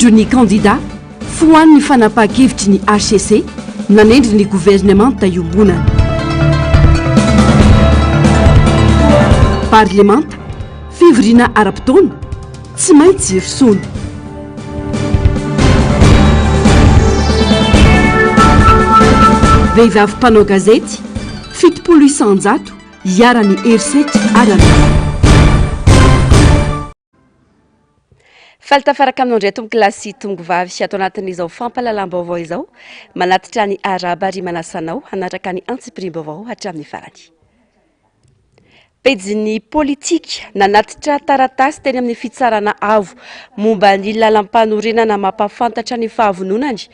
Vondron'ny kandida, fohanin'ny fanapahan-kevitry ny hcc nanendry ny governemanta iombonana. Parlemanta, fivoriana ara-potoana, tsy maintsy rosoana. Vehivavy mpanao gazety, 70%, iharan'ny herisetra ara-nofo. Faly tafaraka aminao indray tompokolahy sy tompovavy ato anatin'izao fampahalalam-baovao izao. Manatitra ny arahaba ary manasa anao hanaraka ny antsipiriam-baovao hatramin'ny farany. Pejin'ny politika, nanatitra taratasy teny amin'ny fitsarana avo momba ny lalam-panorenana mampahafantatra ny fahavononany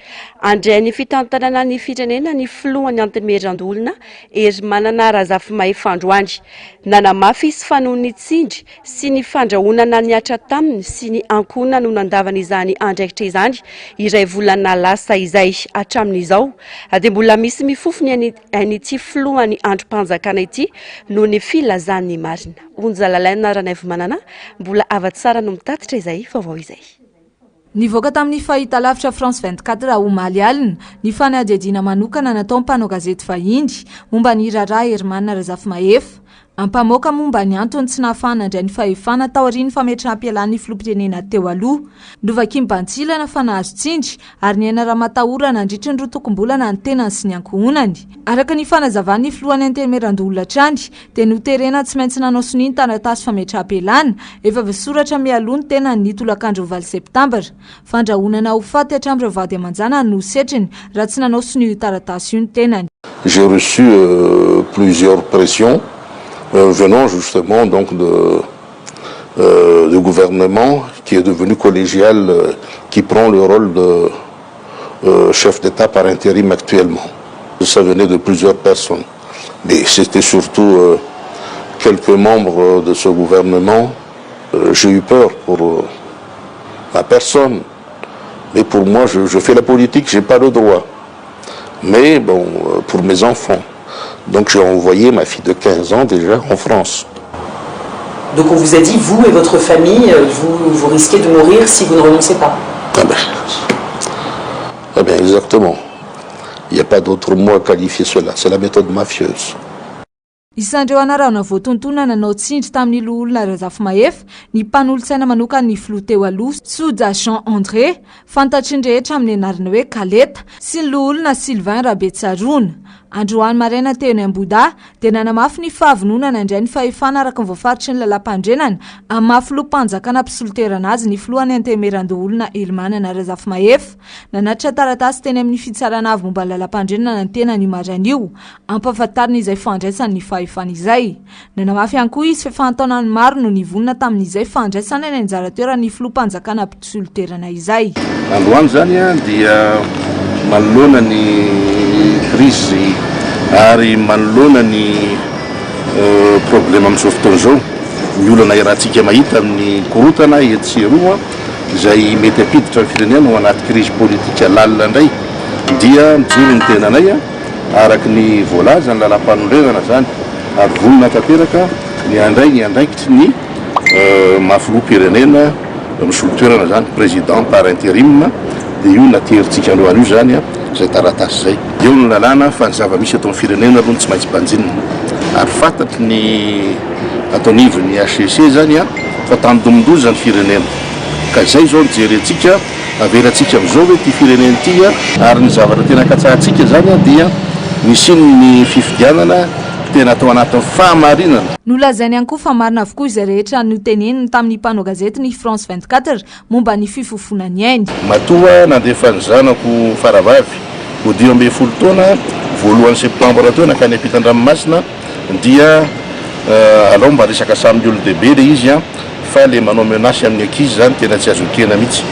handray ny fitantanana ny firenena ny filohan'ny Antenimierandoholona Herimanana Razafimahefa androany. Nanamafy izy fa noho ny tsindry sy ny fandrahonana nihatra taminy sy ny ankohonany no nandavany izany andraikitra izany iray volana lasa izay. Hatramin'izao dia mbola misy mifofo ny ain'ity filohan'ny andrim-panjakana ity noho ny filazany ny marina. Onja Lalaina Ranaivomanana mbola hava-tsara no mitatitra izay vaovao izay. Nivoaka tamin'ny fahitalavitra France 24 omaly alina ny fanadihadiana manokana nataon'ny mpanao gazety vahiny momba ny raharaha Herman Razafimahefa. Ampamoaka momba ny antony tsy nahafahana nandray ny fahefana taorian'ny fametraham-pialan'ny filoham-pirenena teo aloha. Novakiany bantsilana fa nahazo tsindry ary niaina ramatahora nandritry ny roa tokom-bolana ny tenany sy ny ankohonany. Araka ny fanazavan'ny filohan'ny Antenimierandoholona hatrany dia noterena tsy maintsy nanao sonia ny taratasy fametraham-pialana efa voasoratra mialoha ny tenany ny tolakandron'ny valo septambra. Fandrahonana ho faty hatramin'ireo vady aman-janany no setriny raha tsy nanao sonia io taratasy io ny tenany. J'ai reçu plusieurs pressions venant justement donc de du gouvernement qui est devenu collégial qui prend le rôle de chef d'Etat par intérim actuellement. Ça venait de plusieurs personnes mais c'était surtout quelques membres de ce gouvernement. J'ai eu peur pour ma personne mais pour moi je je fais la politique, j'ai pas le droit mais bon pour mes enfants donc j'ai envoyé ma fille de 15 ans déjà en France. Donc on vous a dit, vous et votre famille, vous, vous risquez de mourir si vous ne renoncez pas. Ah ben, ah ben exactement. Il n'y a pas d'autre mot à qualifier cela. C'est la méthode mafieuse. Isan'ireo anarana voatontona nanao tsindry tamin'ny loholona Razafimahefa ny mpanolotsaina manokan'ny filoha teo aloha, Soja Jean André, fantatry ny rehetra amin'ny anarana hoe Kaleta, sy ny loholona Sylvain Rabetsaroana. Androany maraina teny Ambohidahy dia nanamafy ny fahavononana handray ny fahefana araka ny voafaritry ny lalàmpanorenana amin'ny maha filoham-panjakana mpisolo toerana azy ny filohan'ny Antenimierandoholona Helimanana Razafimahefa. Nanatitra taratasy teny amin'ny fitsarana avo momba ny lalàmpanorenana ny tenany io maraina io ampahafantarina izay fandraisany ny fahefana izay. Nanamafy ihany koa izy fa efa an-taonany maro no nivonona tamin'izay fandraisana ny anjara toeran'ny filoham-panjakana mpisolo toerana izay. Androany izany dia manoloana ny krizy ary manoloana ny problema amin'izao fotoana izao, ny olana iarahantsika mahita amin'ny korontana etsy sy eroa izay mety hampiditra ny firenena ao anaty krizy politika lalina indray dia mijoro ny tenanay. Araka ny voalaza ny lalàmpanorenana izany ary vonona tanteraka ny handray ny andraikitry ny maha filoham-pirenena misolo toerana izany, président par intérim, dia io naterintsika androany io izany izay taratasy izay. Eo ny lalàna fa ny zava-misy eto amin'ny firenena aloha no tsy maintsy banjinina ary fantatry ny ato anivon'ny hcc izany fa tandindomin-doza ny firenena ka izay izao no jerentsika. Avelantsika amin'izao ve ity firenena ity a? Ary ny zavatra tena katsahantsika izany dia ny hisian'ny fifidianana tena atao anatin'ny fahamarinana. Nolazainy ihany koa fa marina avokoa izay rehetra noteneniny tamin'ny mpanao gazety ny France 24 momba ny fifofoana ny ainy. Matoa nandefa ny zanako faravavy ho 15 taona voalohan'ny septambra teo nankany ampitan-dranomasina dia alao mba resaka samy olon-dehibe le izy an! Fa le manao menace amin'ny ankizy zany tena tsy azo ekena mihitsy.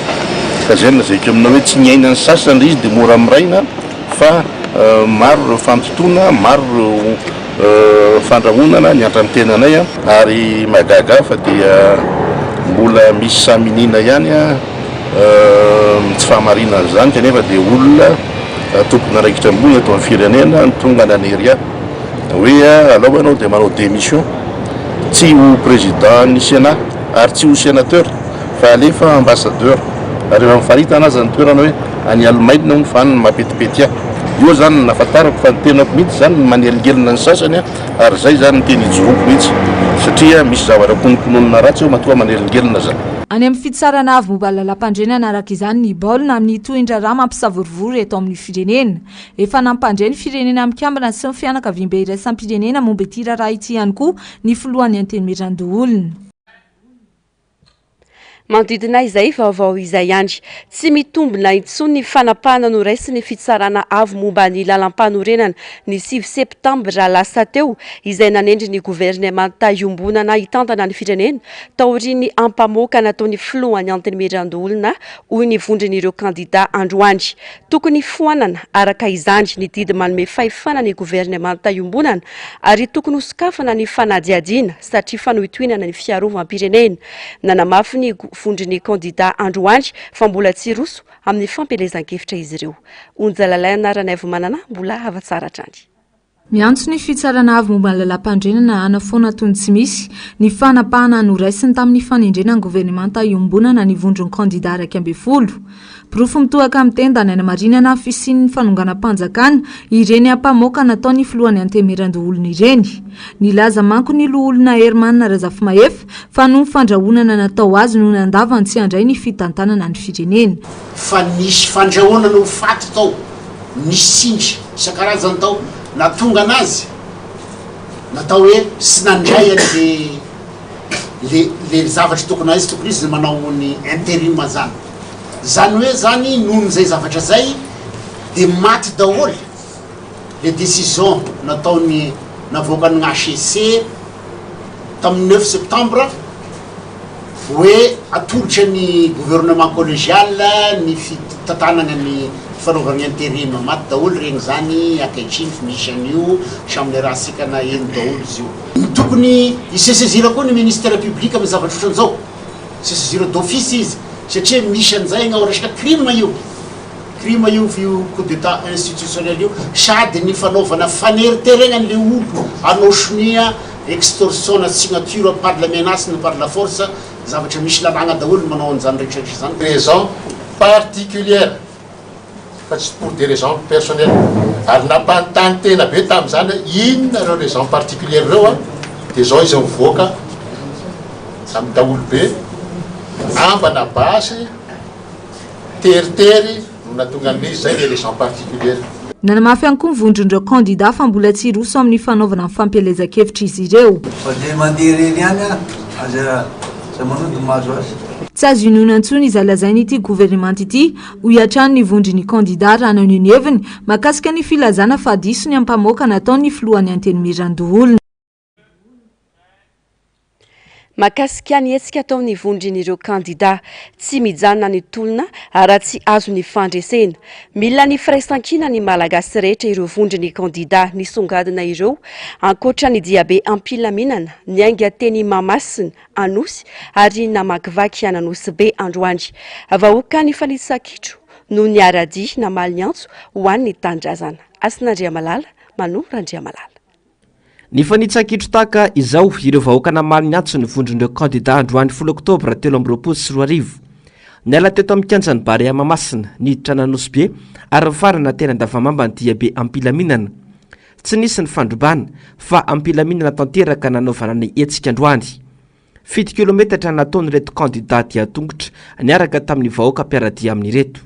Ka zay no lazaiko aminao hoe tsy niaina ny sasany le izy de mora miraina fa maro ireo fandotoana, maro ireo fandrahonana nihatra amin'ny tenanay an. Ary mahagaga ahy fa dia mbola misy sahy miniana ihany an tsy fahamarinana izany kanefa dia olona tompon'andraikitra ambony eto amin'ny firenena no tonga nanery ahy hoe alao ianao dia manao démission. Tsy ho président ny Sénat ary tsy ho sénateur fa alefa ambassadeur. Ary efa mifaritana aza ny toerana hoe any Allemagne hono fa any no mampetipety ahy. Eo izany no nahafantarako fa ny tenako mihitsy izany no manelingelina ny sasany ary izay izany no tena ijoroako mihitsy satria misy zavatra kononkononina ratsy eo matoa manelingelina za. Any amin'ny fitsarana avo momba ny lalàmpandrenana araka izany ny baolina amin'ny tohin-draharaha mampisavorovoro eto amin'ny firenena. Efa nampandre ny Firenena Mikambana sy ny fianakaviambe iraisam-pirenena momba ity raharaha ity ihany koa ny filohan'ny Antenimierandoholona. Manodidina izay vaovao izay ihany, tsy mitombina intsony ny fanapahana noraisin'ny Fitsarana Avo momba ny Lalampanorenana ny sivy septambra lasa teo, izay nanendry ny governemanta iombonana hitantana ny firenena taorian'ny ampamoaka nataon'ny filohan'ny Antenimierandoholona, hoy ny vondron'ireo kandida androany. Tokony foanana, araka izany, ny didy manome fahefana ny governemanta iombonana ary tokony hosokafana ny fanadihadiana satria fanohitohinana ny fiarovam-pirenena. Nanamafy ny vondron'ny kandida androany fa mbola tsy hiroso amin'ny fampielezan-kevitra izy ireo. Onja Lalaina Ranaivomanana mbola hava-tsara hatrany. Miantso ny Fitsarana Avo momba ny Lalàmpandrenana hanafoana toy ny tsy misy ny fanapahana noraisiny tamin'ny fanendrena ny governemanta iombonana ny vondron'ny kandida 11. Porofo mitohaka amin'ny tenda ny hanamarinana ny fisian'ny fanonganam-panjakana ireny ampamoaka nataon'ny filohan'ny Antenimierandoholona ireny. Nilaza manko ny loholona Herman Razafimahefa fa noho ny fandrahonana natao azy no nandavany tsy handray ny fitantanana ny firenena. Fa nisy fandrahonana ho faty tao. Nisy tsindry isan-karazany tao nahatonga anazy natao hoe sy nandray an'le le le zavatra tokony aizy tokony izy manao ny interim zany. Zany hoe zany nohon'izay zavatra zay de maty daholo le décision nataony navoakan'ny HCC tamin'ny neuf septembre hoe atolotra ny gouvernement collégial ny fitantanana ny fanaovana interim. Maty daholo regny zany ankehitriny fa misy an'io samy niarahantsika naheno daholo izy io. Tokony hi-se-saisir koa ny ministère public amin'ny zavatra ohatran'izao, se-saisir d'office izy satria misy an'izay ao resaka crime io, crime io io coup d'etat institutionnel io sady ny fanaovana faneriterena an'le olo hanao sonia Extorsion na signature par la menace na par la force, zavatra misy lalàgna daholo ny manao an'izany rehetra rehetra izany. Raisons particulières fa tsy pour des raisons personnelles ary nampanontany tena be tamin'izany hoe inona ireo raisons particulières ireo an, dia izao izy mivoaka amin'ny daholobe, ambana basy, teritery. No nahatonga an'ilay izy izay le raison particulière. Nanamafy ihany koa ny vondron'ireo kandida fa mbola tsy hiroso amin'ny fanaovana ny fampielezan-kevitra izy ireo. Fa dia mandeha irery ihany aho, aza aza manody ny mahazo azy. Tsy azo inoana intsony izay lazain'ity governemanta ity, hoy hatrany ny vondron'ny kandida raha naneho ny heviny mahakasika ny filazana fa diso ny ampamoaka nataon'ny filohan'ny Antenimierandoholona. Mahakasika ny hetsika ataon'ny vondrin'ireo kandida, tsy mijanona ny tolona raha tsy azo ny fandresena. Mila ny firaisankina ny Malagasy rehetra ireo vondron'ny kandida nisongadina ireo, ankoatra ny diabe am-pilaminana niainga teny Mahamasina, Anosy ary namakivaky an'Anosibe androany. Vahoaka nifanitsa-kitro no niara-dia namaly ny antso ho an'ny tanindrazana. Hasina Andriamalala, Mano Randriamalala. Nifanitsa-kitro tahaka izao ireo vahoaka namaly ny antson'ny vondron'ireo kandidà androany folo oktobra 2023. Niala teto amin'ny kianjan'ny Barea Mahamasina, niditra an'Anosibe ary nifarana teny Andavamamba ny diabe am-pilaminana. Tsy nisy ny fandrobana fa am-pilaminana tanteraka nanaovana ny hetsika androany. Fito kilometatra nataon'ireto kandidà dian-tongotra niaraka tamin'ny vahoaka mpiara-dia amin'ireto.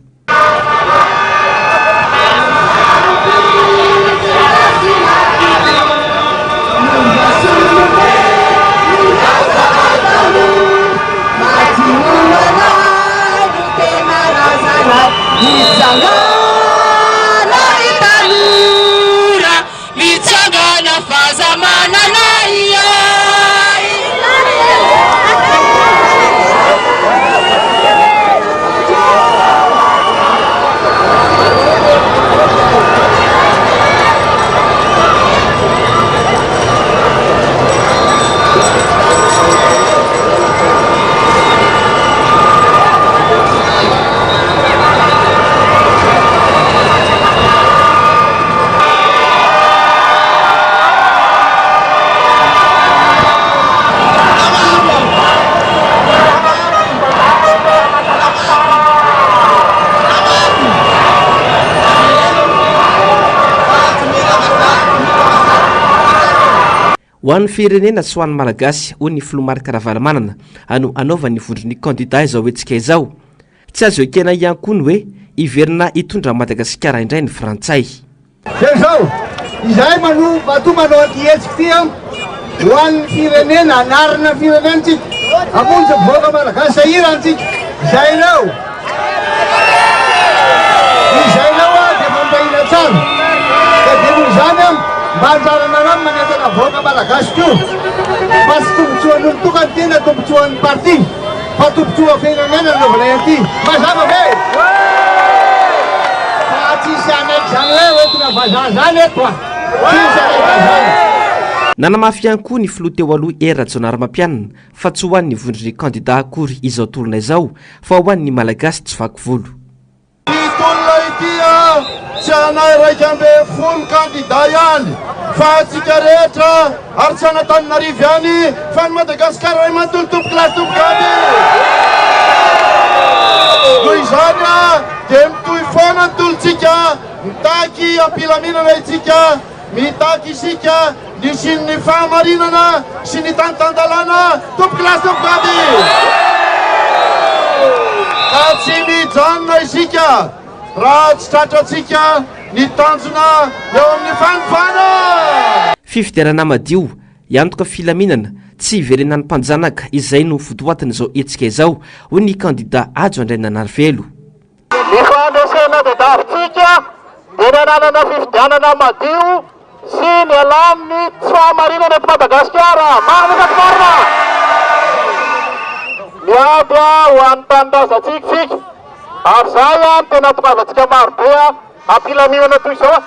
Mitsangana f'aza manana ahiahy. Ho an'ny firenena sy ho an'ny Malagasy, hoy ny filoha Marc Ravalomanana, no hanaovan'ny vondron'ny kandidà izao hetsika izao. Tsy azo ekena ihany koa ny hoe hiverina hitondra an'i Madagasikara indray ny Frantsay. Dia izao, izahay manoa matoa manao an'ity hetsika ity an, ho an'ny firenena, hanarina ny firenena tsika, hamonjy ny vahoaka malagasy sahirana tsika, izay ireo, izay ireo an dia mampahina tsara, ka dia noho izany an, mba anjaranareo ny manentana vahoaka malagasy koa, fa tsy tombotsoan'olon-tokana ity na tombotsoan'ny parti. Fa tombotsoa firenena no anaovanay an'ity. Mazava ve? Fa tsisy hanaiky izany hoe hoentina vazaha izany eto a! Tsisy hanaiky an'izany. Nanamafy ihany koa ny filoha teo aloha Hery Rajaonarimampianina fa tsy ho an'ny vondron'ny kandida akory izao tolona izao fa ho an'ny Malagasy tsy vaky volo. Ity tolona ity tsy anay 11 kandida ihany fa antsika rehetra ary tsy an'Antananarivo ihany fa an'i Madagasikara iray manontolo tompokolahy sy tompokovavy. Noho izany dia mitohy foana ny tolontsika, mitaky am-pilaminana isika, mitaky isika ny hisian'ny fahamarinana sy ny tany tan-dalàna tompokolahy sy tompokovavy. Ka tsy mijanona isika raha tsy tratrantsika ny tanjona eo amin'ny fanovana. Fifidianana madio, hiantoka filaminana, tsy hiverenan'ny mpanjanaka izay no votoatin'izao hetsika izao, hoy ny kandida Hajo Andriananarivelo. Ny fandresena tadiavintsika dia ny hananana fifidianana madio sy ny hialan'ny tsy fahamarinana eto Madagasikara. Marina sa tsy marina? Miady ho an'ny tanindrazantsika isika ary izay no tena hahatongavantsika marobe Am-pilaminana toy izao.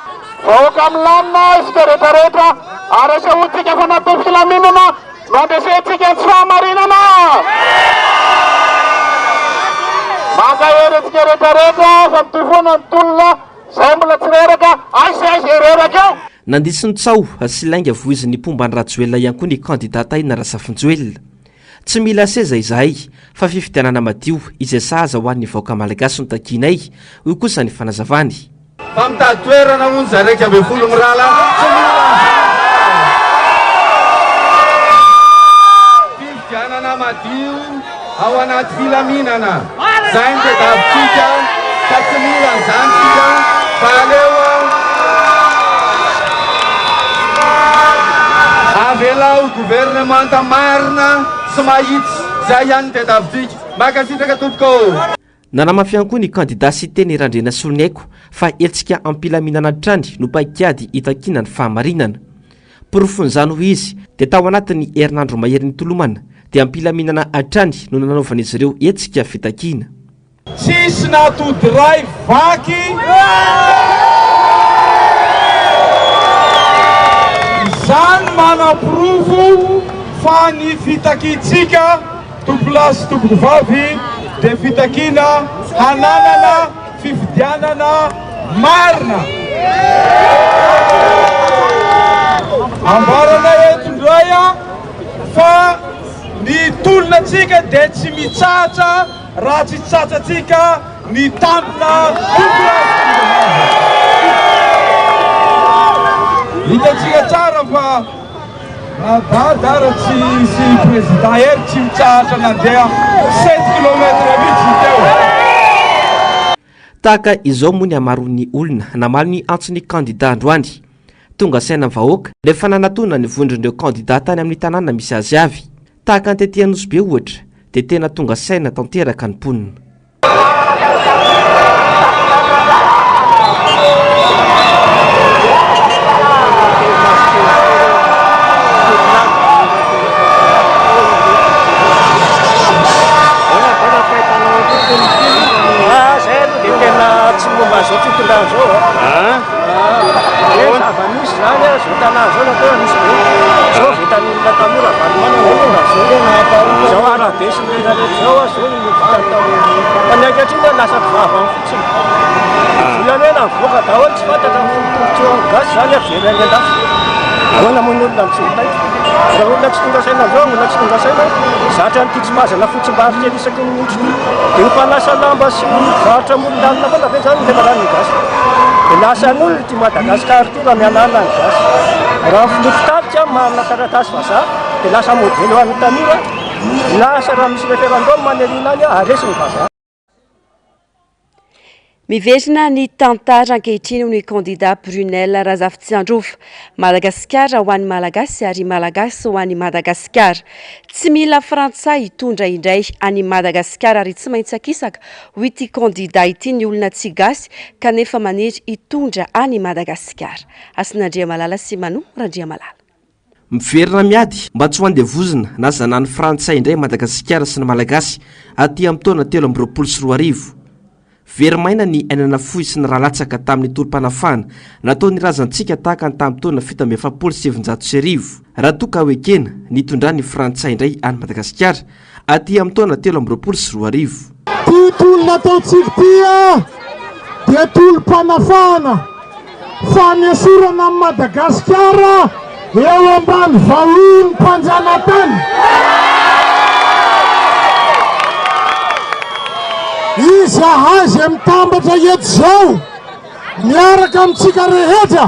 Vahoaka milamina isika rehetra rehetra ary asehontsika fa natao filaminana no andresentsika ny tsy fahamarinana. Mankahery antsika rehetra rehetra fa mitohy foana ny tolona, izay mbola tsy reraka, aiza sy aiza hireraka eo. Nandiso ny tsaho sy lainga voizin'ny mpomba an'i Rajoelina ihany koa ny kandida Tahina Razafinjoelina. Tsy mila seza izahay fa fifidianana madio izay sahaza ho an'ny vahoaka malagasy no takianay, hoy kosa ny fanazavany. Fa mitady toerana hono zay 11 mirahalahy tsy mila an'izany izahay. Fifidianana madio ao anaty filaminana zay no tadiavintsika ka tsy mila an'izany tsika fa aleo Avelao gouvernemanta marina sy mahitsy zay ihany ny tadiavintsika. Mankasitraka tompoko ô. Nanamafy ihany koa ny kandida Siteny Randrianasoloniaiko fa hetsika am-pilaminana hatrany no paikady hitakiana ny fahamarinana. Porofon'izany hoy izy dia tao anatin'ny herinandro mahery nitolomana dia am-pilaminana hatrany no nanaovan'izy ireo hetsika fitakiana. Tsisy natody ray vaky Izany manaporofo fa ny fitakiantsika tompolahy sy tompokovavy dia fitakiana hananana fifidianana marina. Ambaranay eto indray fa ny tolona antsika dia tsy mitsahatra Raha tsy tratrantsika ny tanjona tokony Hitantsika tsara fa na Dada ara tsy sy Président Hery tsy mitsahatra nandeha sept kilomètres mihitsy teo. Tahaka izao moa ny hamaroan'ny olona namaly ny antson'ny kandida androany. Tonga saina ny vahoaka rehefa nanatona ny vondron'ireo kandida tany amin'ny tanàna misy azy avy. Tahaka ny tety Anosibe ohatra dia tena tonga saina tanteraka ny mponina. Izao arabe sy ny rehetra rehetra izao izao no vitany tao fa ny ankehitriny dia lasa mpivava fotsiny. Ny volamena mivoaka daholo tsy fantatra ny tombotsoan'ny gasy izany very any an-dafy. Ahoana moa ny olona no tsy mitaitra? Raha olona tsy tonga saina izao, olona tsy tonga saina zatra an'ity tsipazana fotsimbary kely isaky ny miondrika ity dia ho mpanasa lamba sy mpivarotra amoron-dalana foana ve izany no fiafaran'ny gasy? Dia lasa an'olona ity Madagasikara ity raha mialala ny gasy. Raha ny filoha mpitarika manana taratasy vazaha dia lasa modely ho an'ny tanora, lasa raha misy référendum any aoriana any haharesy ny vazaha. Miverina ny tantara ankehitriny hoy ny kandida Brunelle Razafitsiandrova. Madagasikara ho an'ny Malagasy ary Malagasy ho an'i Madagasikara. Tsy mila Frantsay hitondra indray an'i Madagasikara ary tsy maintsy akisaka hoy ity kandida ity ny olona tsy gasy kanefa maniry hitondra an'i Madagasikara. Hasina Andriamalala sy Mano Randriamalala. Miverina miady mba tsy ho andevozina na zanany frantsay indray Madagasikara sy ny Malagasy aty amin'ny taona 2023. Very maina ny aina nafoy sy ny ra latsaka tamin'ny tolom-panafahana nataon'ny razantsika tahaka ny tamin'ny taona 1947 raha toa ka ho ekena ny hitondran'ny frantsay indray an'i Madagasikara aty amin'ny taona 2023. Ity tolona ataontsika ity dia tolom-panafahana, fanesorana an'i Madagasikara eo ambany vahohon'ny mpanjanatany. Izahay izay mitambatra eto izao miaraka amintsika rehetra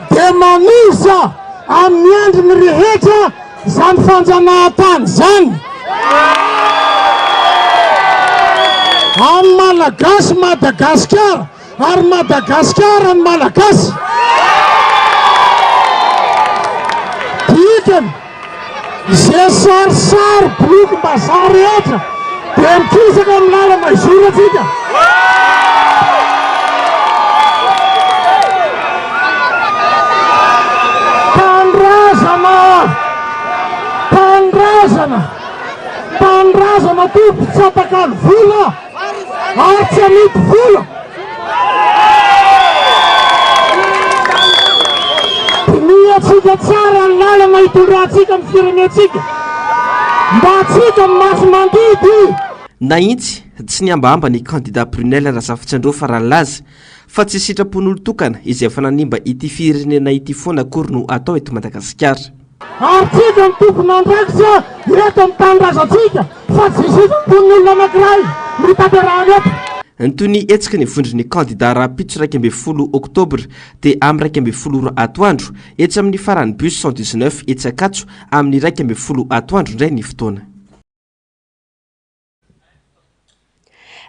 dia manohitra amin'ny endriny rehetra Izany fanjanahantany izany amin'ny Malagasy Madagasikara ary Madagasikara ny Malagasy. Dikany, izay sarisary bolokim-bazaha rehetra dia mikisaka amin'ny lalana izorantsika. Tanindrazana! Tanindrazana! Tanindrazana tompoko tsy atakalo vola ary tsy amidy vola. Dinihantsika tsara ny lalana hitondrantsika ny firenentsika mba hatsika ny masi-mandidy. Nahitsy tsy nihambahamba ny kandida Brunelle Razafitsiandrofa raha nilaza fa tsy sitrapon'olon-tokana izay efa nanimba ity firenena ity foana akory no atao eto Madagasikara. Ary tsika no tompon'andraikitra eto amin'ny tanindrazantsika fa tsy sitrapon'ny olona anankiray no tanterahana eto. Ny toy ny hetsiky ny vondron'ny kandida rahampitso 11 oktobra dia amin'ny 11 ora atoandro etsy amin'ny faran'ny bus 119 etsy Ankatso amin'ny 11 atoandro indray ny fotoana.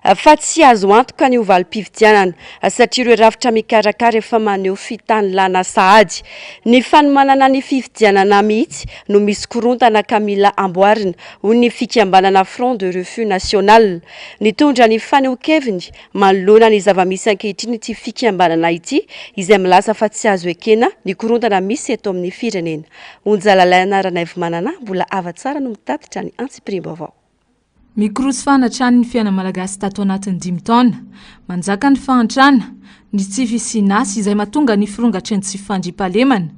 Fa tsy azo antoka ny ho valim-pifidianana satria ireo rafitra mikarakara efa maneho fitanilana sahady. Ny fanomanana ny fifidianana mihitsy no misy korontana ka mila amboarina, hoy ny fikambanana Front de Refus National. Nitondra ny fanehoan-keviny manoloana ny zava-misy ankehitriny ity fikambanana ity izay milaza fa tsy azo ekena ny korontana misy eto amin'ny firenena. Onja Lalaina Ranaivomanana, Mbola Ava Tsara no mitatitra ny antsipiriam-baovao. Mikorosy fahana hatrany ny fiainan'ny Malagasy tato anatin'ny dimy taona. Manjaka ny fahantrana, ny tsy fisian'asa izay mahatonga ny firongatry ny tsy fandriampahalemana.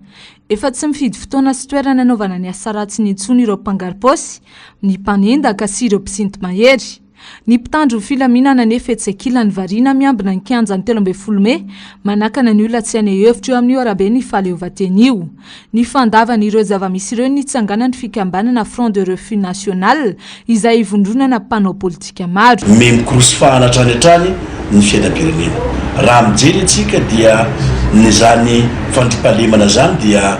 Efa tsy mifidy fotoana sy toerana anaovana ny asa ratsiny intsony ireo mpangaro-paosy, ny mpanendaka sy ireo mpisinto-mahery. Ny mpitandro filaminana anefa etsy ankilany variana miambina ny kianjan'ny 13 mey, manakana ny olona tsy haneho hevitra eo amin'io araben'ny fahaleovantena io. Ny fandavana ireo zava-misy ireo ny nitsanganan'ny fikambanana Front de Refus National, izay ivondronana mpanao politika maro. Miha-mikorosy fahana hatrany hatrany ny fiainam-pirenena. Raha mijery isika dia ny izany fandriampahalemana izany dia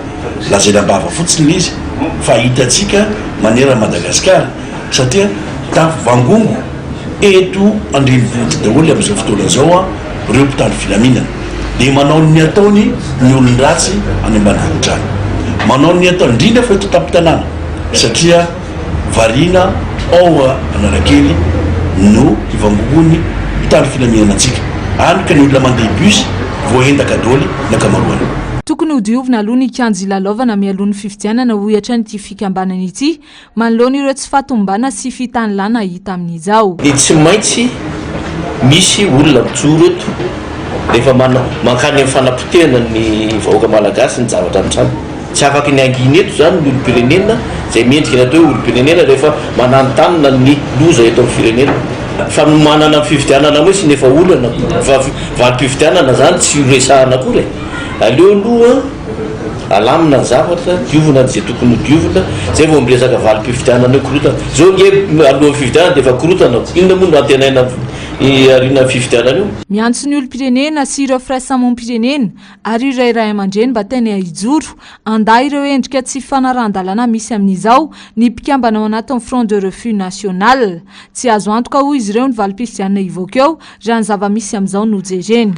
lazaina am-bava fotsiny ilay izy fa hitantsika manerana an'i Madagasikara satria tafivangongo eto an-drenivohitra daholo amin'izao fotoana izao ireo mpitandro filaminana dia manao ny ataony ny olon-dratsy any ambanivohitra any, manao ny ataony indrindra fa eto an-tampon-tanàna satria variana ao Analakely no hivangongoan'ny mpitandro filaminana antsika, any ka ny olona mandeha bus voaendaka daholo ny ankamaroany. Tokony hodiovina aloha ny kianja hilalaovana mialoha ny fifidianana hoy hatrany ity fikambanana ity Manoloana ireo tsy fahatomombanana sy fitanilana hita amin'izao. Dia tsy maintsy misy olona mijoro eto rehefa mankany amin'ny fanapotehana ny vahoaka malagasy ny zavatra mitranga. Tsy afaky ny hangina eto izany ny olom-pirenena izay mendrika ny atao hoe olom-pirenena rehefa mananontanona ny loza eto amin'ny firenena. Fanomanana ny fifidianana mihitsy no efa olana fa valim-pifidianana izany tsy ho resahana akory e! Aleo aloha. Alamina ny zavatra, diovina ny izay tokony ho diovina, zay vao miresaka valim-pifidianana hoe korotana. Zao nge alohan'ny fifidianana dia efa korotana ko, inona moa no antenaina aorianan'ny fifidianana io. Miantso ny olom-pirenena sy ireo firaisamonim-pirenena ary ireo ray aman-dreny mba tena hijoro handà ireo endrika tsy fanarahan-dalàna misy amin'izao ny mpikambana ao anatin'ny Front de Refus National. Tsy azo antoka hoy izy ireo ny valim-pifidianana hivoaka eo raha ny zava-misy amin'izao no jerena.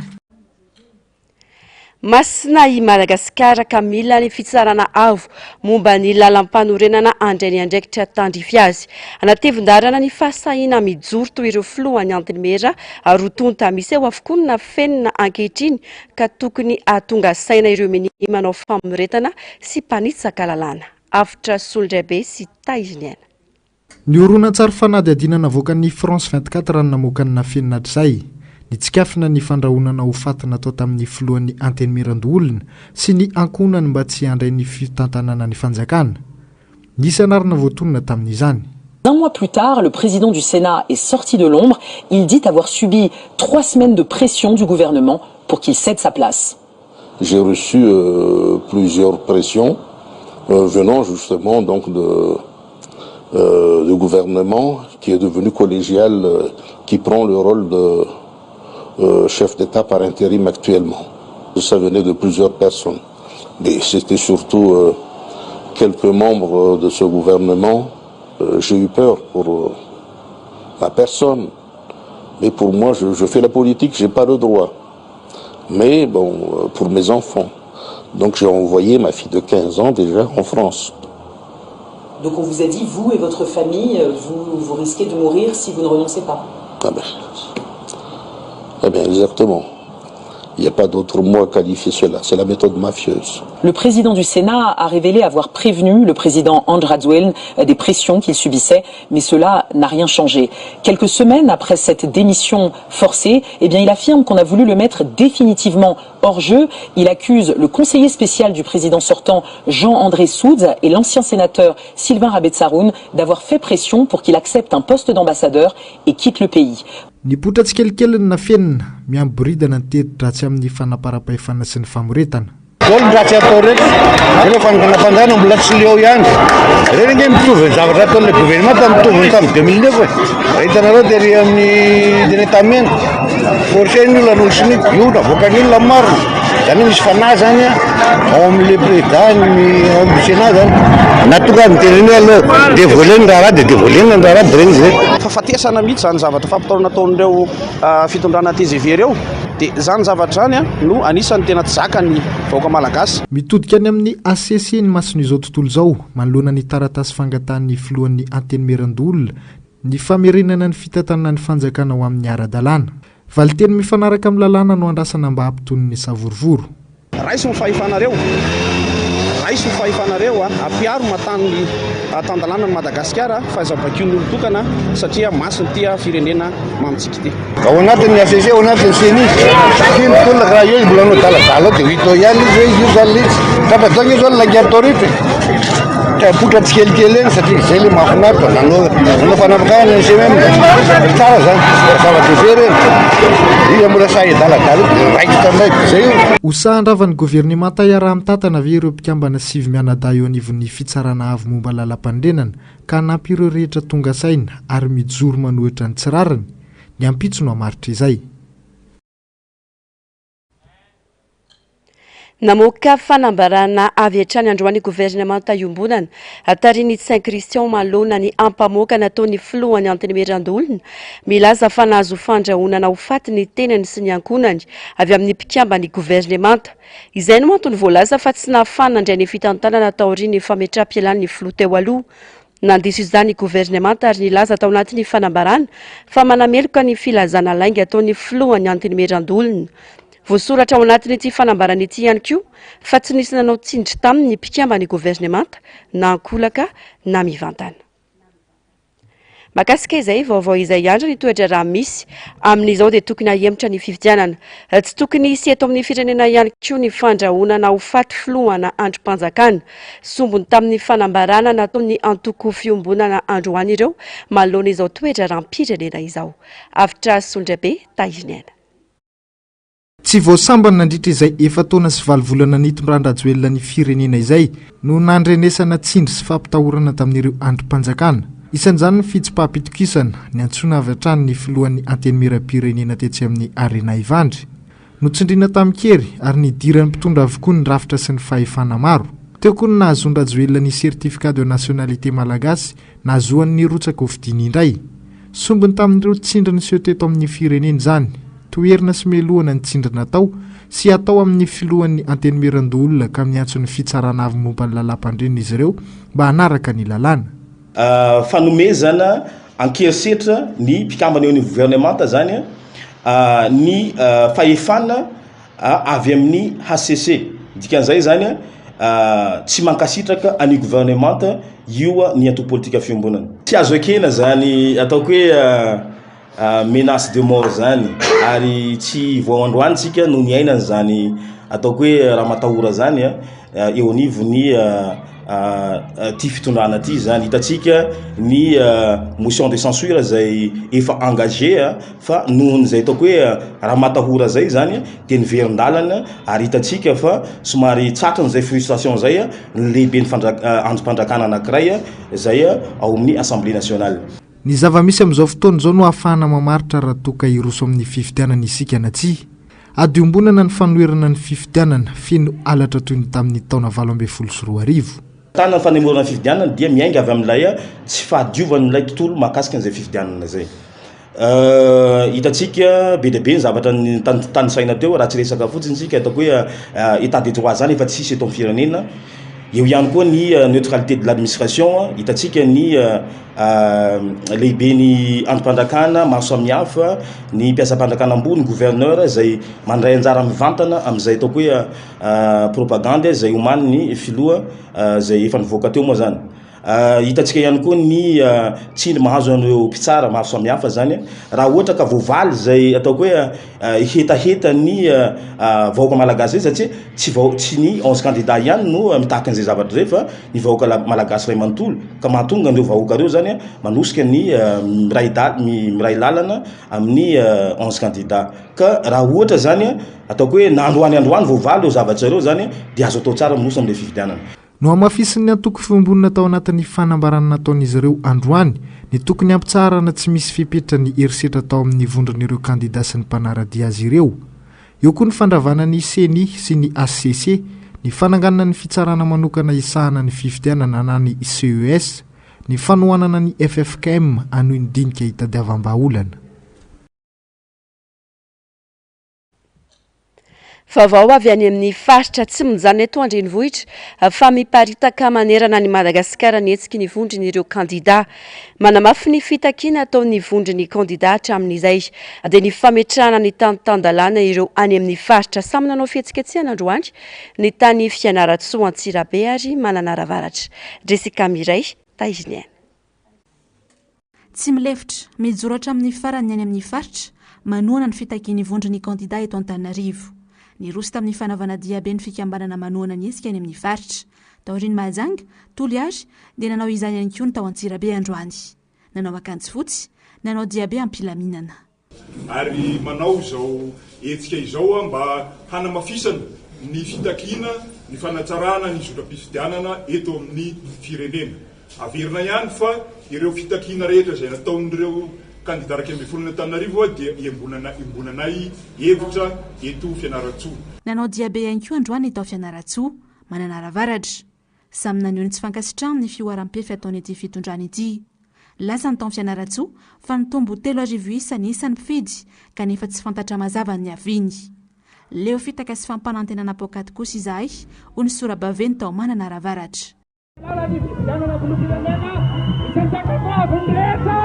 Masina i Madagasikara ka mila ny fitsarana avo momba ny lalampanorenana handray ny andraikitra tandrify azy. Anatevin-daharana ny fahasahiana mijoro toy ireo filohan'ny Antenimiera roa tonta. Miseho avokoa ny nafenina ankehitriny ka tokony hahatonga saina ireo minia manao famoretana sy mpanitsaka lalàna. Avotra Solondraibe sy Tahiriniaina. Ny horonantsary fanadihadiana navoakan'ny France 24 no namoaka ny nafenina hatrizay. Nitsikafona ny fandrahonana ho faty natao tamin'ny filohan'ny Antenimierandoholona sy ny ankohonany mba tsy handray ny fitantanana ny fanjakana. Nisy anarana voatonona tamin'izany. Un mois plus tard, le président du Sénat est sorti de l'ombre. Il dit avoir subi trois semaines de pression du gouvernement pour qu'il cède sa place. J'ai reçu euh, plusieurs pressions euh, venant justement donc de, euh, du gouvernement qui est devenu collégial, euh, qui prend le rôle de euh, chef d'État par intérim actuellement. Ça venait de plusieurs personnes. Mais c'était surtout euh, quelques membres de ce gouvernement. Euh, j'ai eu peur pour euh, ma personne. Mais pour moi, je, je fais la politique, j'ai pas le droit. Mais bon, euh, pour mes enfants. Donc j'ai envoyé ma fille de 15 ans déjà en France. Donc on vous a dit, vous et votre famille, euh, vous, vous risquez de mourir si vous ne renoncez pas. Ah ben, eh bien, exactement. Il n'y a pas d'autre mot à qualifier cela. C'est la méthode mafieuse. Le président du Sénat a révélé avoir prévenu le président Andry Rajoelina des pressions qu'il subissait, mais cela n'a rien changé. Quelques semaines après cette démission forcée, eh bien, il affirme qu'on a voulu le mettre définitivement hors jeu. Il accuse le conseiller spécial du président sortant Jean-André Soja et l'ancien sénateur Sylvain Rabetsaroun d'avoir fait pression pour qu'il accepte un poste d'ambassadeur et quitte le pays. Nipoitra tsikelikely ny nafenina, miamboridana ny teti-dratsy amin'ny fanaparam-pahefana sy ny famoretana. Daholo ny ratsy atao reto, ireo fanonganam-panjakana mbola tsy leo ihany. Ireny ange mitovy ny zavatra ataon'ilay gouvernement tamin'ny mitovy ny tamin'ny 2009 e. Raha hitanareo tery amin'ny teny Antanimena, forcer ny olona hanolo sonia, io navoakan'ny olona ny marina. Izany hoe misy fanahy zany ao amin'ilay président ny ao amin'ny Sénat zany. Na tonga ary miteny hoe aleo devoler ny raharaha dia devoler-na ny raharaha dia ireny izy ireny. Fahafatesana mihitsy izany zavatra fampitaorana ataon'ireo fitondrana tgv ireo. Dia izany zavatra izany no anisan'ny tena tsy zakan'ny vahoaka malagasy. Mitodika any amin'ny HCC ny mason'izao tontolo izao manoloana ny taratasy fangatahan'ny filohan'ny Antenimierandoholona ny famerenana ny fitantanana ny fanjakana ho amin'ny ara-dalàna. Valinteny mifanaraka amin'ny lalàna no andrasana mba hampitony ny savorovoro. Raiso ny fahefanareo, raiso ny fahefanareo, ampiaro maha-tany tan-dalàna an'i Madagasikara fa aza bakion'ny olon-tokana satria masina ity firenena mamintsika ity. Ao anatin'ny HCC, ao anatin'ny Ceni, satria ny tolona ka raha eo izy mbola hanao daladala ao dia ho hita eo ihany izy hoe io zany ilay izy. Tratra zao ange zao ny lainga atao rehetra e. Mipoitra tsikelikely eny satria izay ilay mahafinaritra, nanao nanao fanapakahana ny CMM, tsara zany, zava-dehibe ireny. Iza mbola sahy hiadaladala eo dia raikitra aminay, izay io. Ho sahan-dravan'ny governemanta iaraha-mitantana ve ireo mpikambana sivy mianadahy eo anivon'ny Fitsarana Avo momba Lalampanorenana ka hanampy ireo rehetra tonga saina ary mijoro manohitra ny tsy rariny? Ny ampitso no hamaritra izay. Namoaka fanambarana avy hatrany androany governemanta iombonana tarihin'i Nitsain Christian manoloana ny ampamoaka nataon'ny filohan'ny Antenimierandoholona milaza fa nahazo fandrahonana ho faty ny tenany sy ny ankohonany avy amin'ny mpikamban'ny governemanta. Izay no antony voalaza fa tsy nahafahana nandray ny fitantanana taorian'ny fametraham-pialan'ny filoha teo aloha. Nandiso izany ny governemanta ary nilaza tao anatin'ny fanambarana fa manameloka ny filazana lainga ataon'ny filohan'ny Antenimierandoholona. Voasoratra ao anatin'ity fanambarana ity ihany koa fa tsy nisy nanao tsindry taminy ny mpikamban'ny governemanta na ankolaka na mivantana. Mahakasika izay vaovao izay ihany ny toe-draharaha misy amin'izao dia tokony hahemotra ny fifidianana. Tsy tokony hisy eto amin'ny firenena ihany koa ny fandrahonana ho faty filohana andrim-panjakana. Sombiny tamin'ny fanambarana nataon'ny antoko Fiombonana androany ireo manoloana izao toe-draharaham-pirenena izao. Avotra Solondraibe Tahiriniaina. Tsy vao sambany nandritra izay efa-taona sy valo volana nitondran-dRajoelina ny firenena izay no nandrenesana tsindry sy fampitahorana tamin'ireo andrim-panjakana. Isan'izany ny fitsipaham-pitokisana, niantsoana avy hatrany ny filohan'ny Antenimierampirenena tetsy amin'ny Arena Ivandry. Notsindriana tamin-kery ary nidiran'ny mpitondra avokoa ny rafitra sy ny fahefana maro. Teo koa ny nahazoan-dRajoelina ny certificat de nationalité malagasy nahazoany nirotsaka hofidiana indray. Sombiny tamin'ireo tsindry niseho teto amin'ny firenena izany. Toherina sy melohana ny tsindry natao sy atao amin'ny filohan'ny Antenimierandoholona ka miantso ny Fitsarana avo momba ny lalàmpandrenina izy ireo mba hanaraka ny lalàna. Fanomezana an-kerisetra ny mpikambana eo anivon'ny governemanta izany ny fahefana avy amin'ny hcc. Dikan'izay izany tsy mankasitraka an'io governemanta io ny antoko politika fiombonana. Tsy azo ekena izany ataoko hoe menace de mort zany ary tsy vao androany tsika no niaina an'izany ataoko hoe ramatahora zany a eo anivon'ny ty fitondrana ty zany hitantsika ny motion de censure zay efa engagé a fa nohon'izay ataoko hoe ramatahora zay zany de niverin-dalana ary hitantsika fa somary tratran'izay frustration zay ny lehiben'ny fanjak- andrim-panjakana anankiray zay ao amin'ny assemblée nationale. Ny zava-misy amin'izao fotoana izao no ahafahana mamaritra raha toa ka hiroso amin'ny fifidianana isika na tsia. Ady iombonana ny fanoherana ny fifidianana feno halatra toy ny tamin'ny taona 2018. Tana ny fanemorana ny fifidianana dia miainga avy amin'ilay tsy fahadiovan'ilay tontolo mahakasika an'izay fifidianana izay. Hitantsika be dia be ny zavatra tanisaina teo, raha tsy resaka fotsiny isika ataoko hoe état de droit zany efa tsisy eto amin'ny firenena. Eo ihany koa ny neutralité de l'administration, hitantsika ny lehiben'ny andrim-panjakana maro samihafa, ny mpiasam-panjakana ambony, gouverneur izay mandray anjara mivantana amin'izay ataoko hoe propagandy izay omanin'ny filoha izay efa nivoaka teo moa zany. Hitantsika ihany koa ny tsindry mahazo an'ireo mpitsara maro samihafa zany, raha ohatra ka voavaly izay ataoko hoe hetahetan'ny vahoaka malagasy izay satria tsy vao tsy ny 11 candidats ihany no mitaky an'izay zavatra izay fa ny vahoaka malagasy iray manontolo ka mahatonga an'ireo vahoaka ireo zany manosika ny miray da- miray lalana amin'ny 11 candidats ka raha ohatra zany ataoko hoe na androany androany voavaly ireo zavatra ireo zany dia azo atao tsara miroso amin'ilay fifidianana. Nohamafisin'ny antoko Fiombonana tao anatin'ny fanambarana nataon'izy ireo androany ny tokony hampitsaharana tsy misy fepetra ny herisetra tao amin'ny vondron'ireo kandida sy ny mpanara-dia azy ireo. Eo koa ny fandravana ny Ceni sy ny hcc, ny fananganana ny fitsarana manokana hisahana ny fifidianana na ny CES, ny fanohanana ny ffkm hanohy ny dinika hitadiavam-bahaolana. Vaovao avy any amin'ny faritra tsy mijanona eto an-drenivohitra fa miparitaka manerana an'i Madagasikara ny hetsiky ny vondron'ireo kandidà. Manamafy ny fitakiana ataon'ny vondron'ny kandidà hatramin'izay dia ny fametrahana ny tany tan-dalàna ireo any amin'ny faritra. Samy nanao fihetsiketsehana androany ny tany Fianarantsoa, Antsirabe ary Mananara Avaratra. Jessica Miray, Tahiriniaina. Tsy milefitra, mijoro hatramin'ny farany ny any amin'ny faritra, manohana ny fitakian'ny vondron'ny kandida eto Antananarivo. Niroso tamin'ny fanaovana diabe ny fikambanana manohana ny hetsika any amin'ny faritra. Taorian'i Mahajanga, Toliary, dia nanao izany ihany koa ny tao Antsirabe androany. Nanao akanjo fotsy, nanao diabe am-pilaminana. Ary manao izao hetsika izao aho mba hanamafisana ny fitakiana ny fanatsarana ny zotram-pifidianana eto amin'ny firenena. Averina ihany fa ireo fitakiana rehetra izay nataon'ireo kandida 11 an'Antananarivo dia iombonana iombonanay hevitra eto Fianarantsoa. Nanao diabe ihany koa androany ny tao Fianarantsoa, Mananara Avaratra. Samy naneho ny tsy fankasitrahany ny fihoaram-pefy ataon'ity fitondrana ity. Lasa ny tao Fianarantsoa fa nitombo 3000 isa ny isan'ny mpifidy kanefa tsy fantatra mazava ny niaviany. Leo fitaka sy fampanantenana poakaty kosa izahay, hoy ny sora-baventy tao Mananara Avaratra. Alalan'ny fifidianana filoham-pirenena izay ankatoavin'ny rehetra.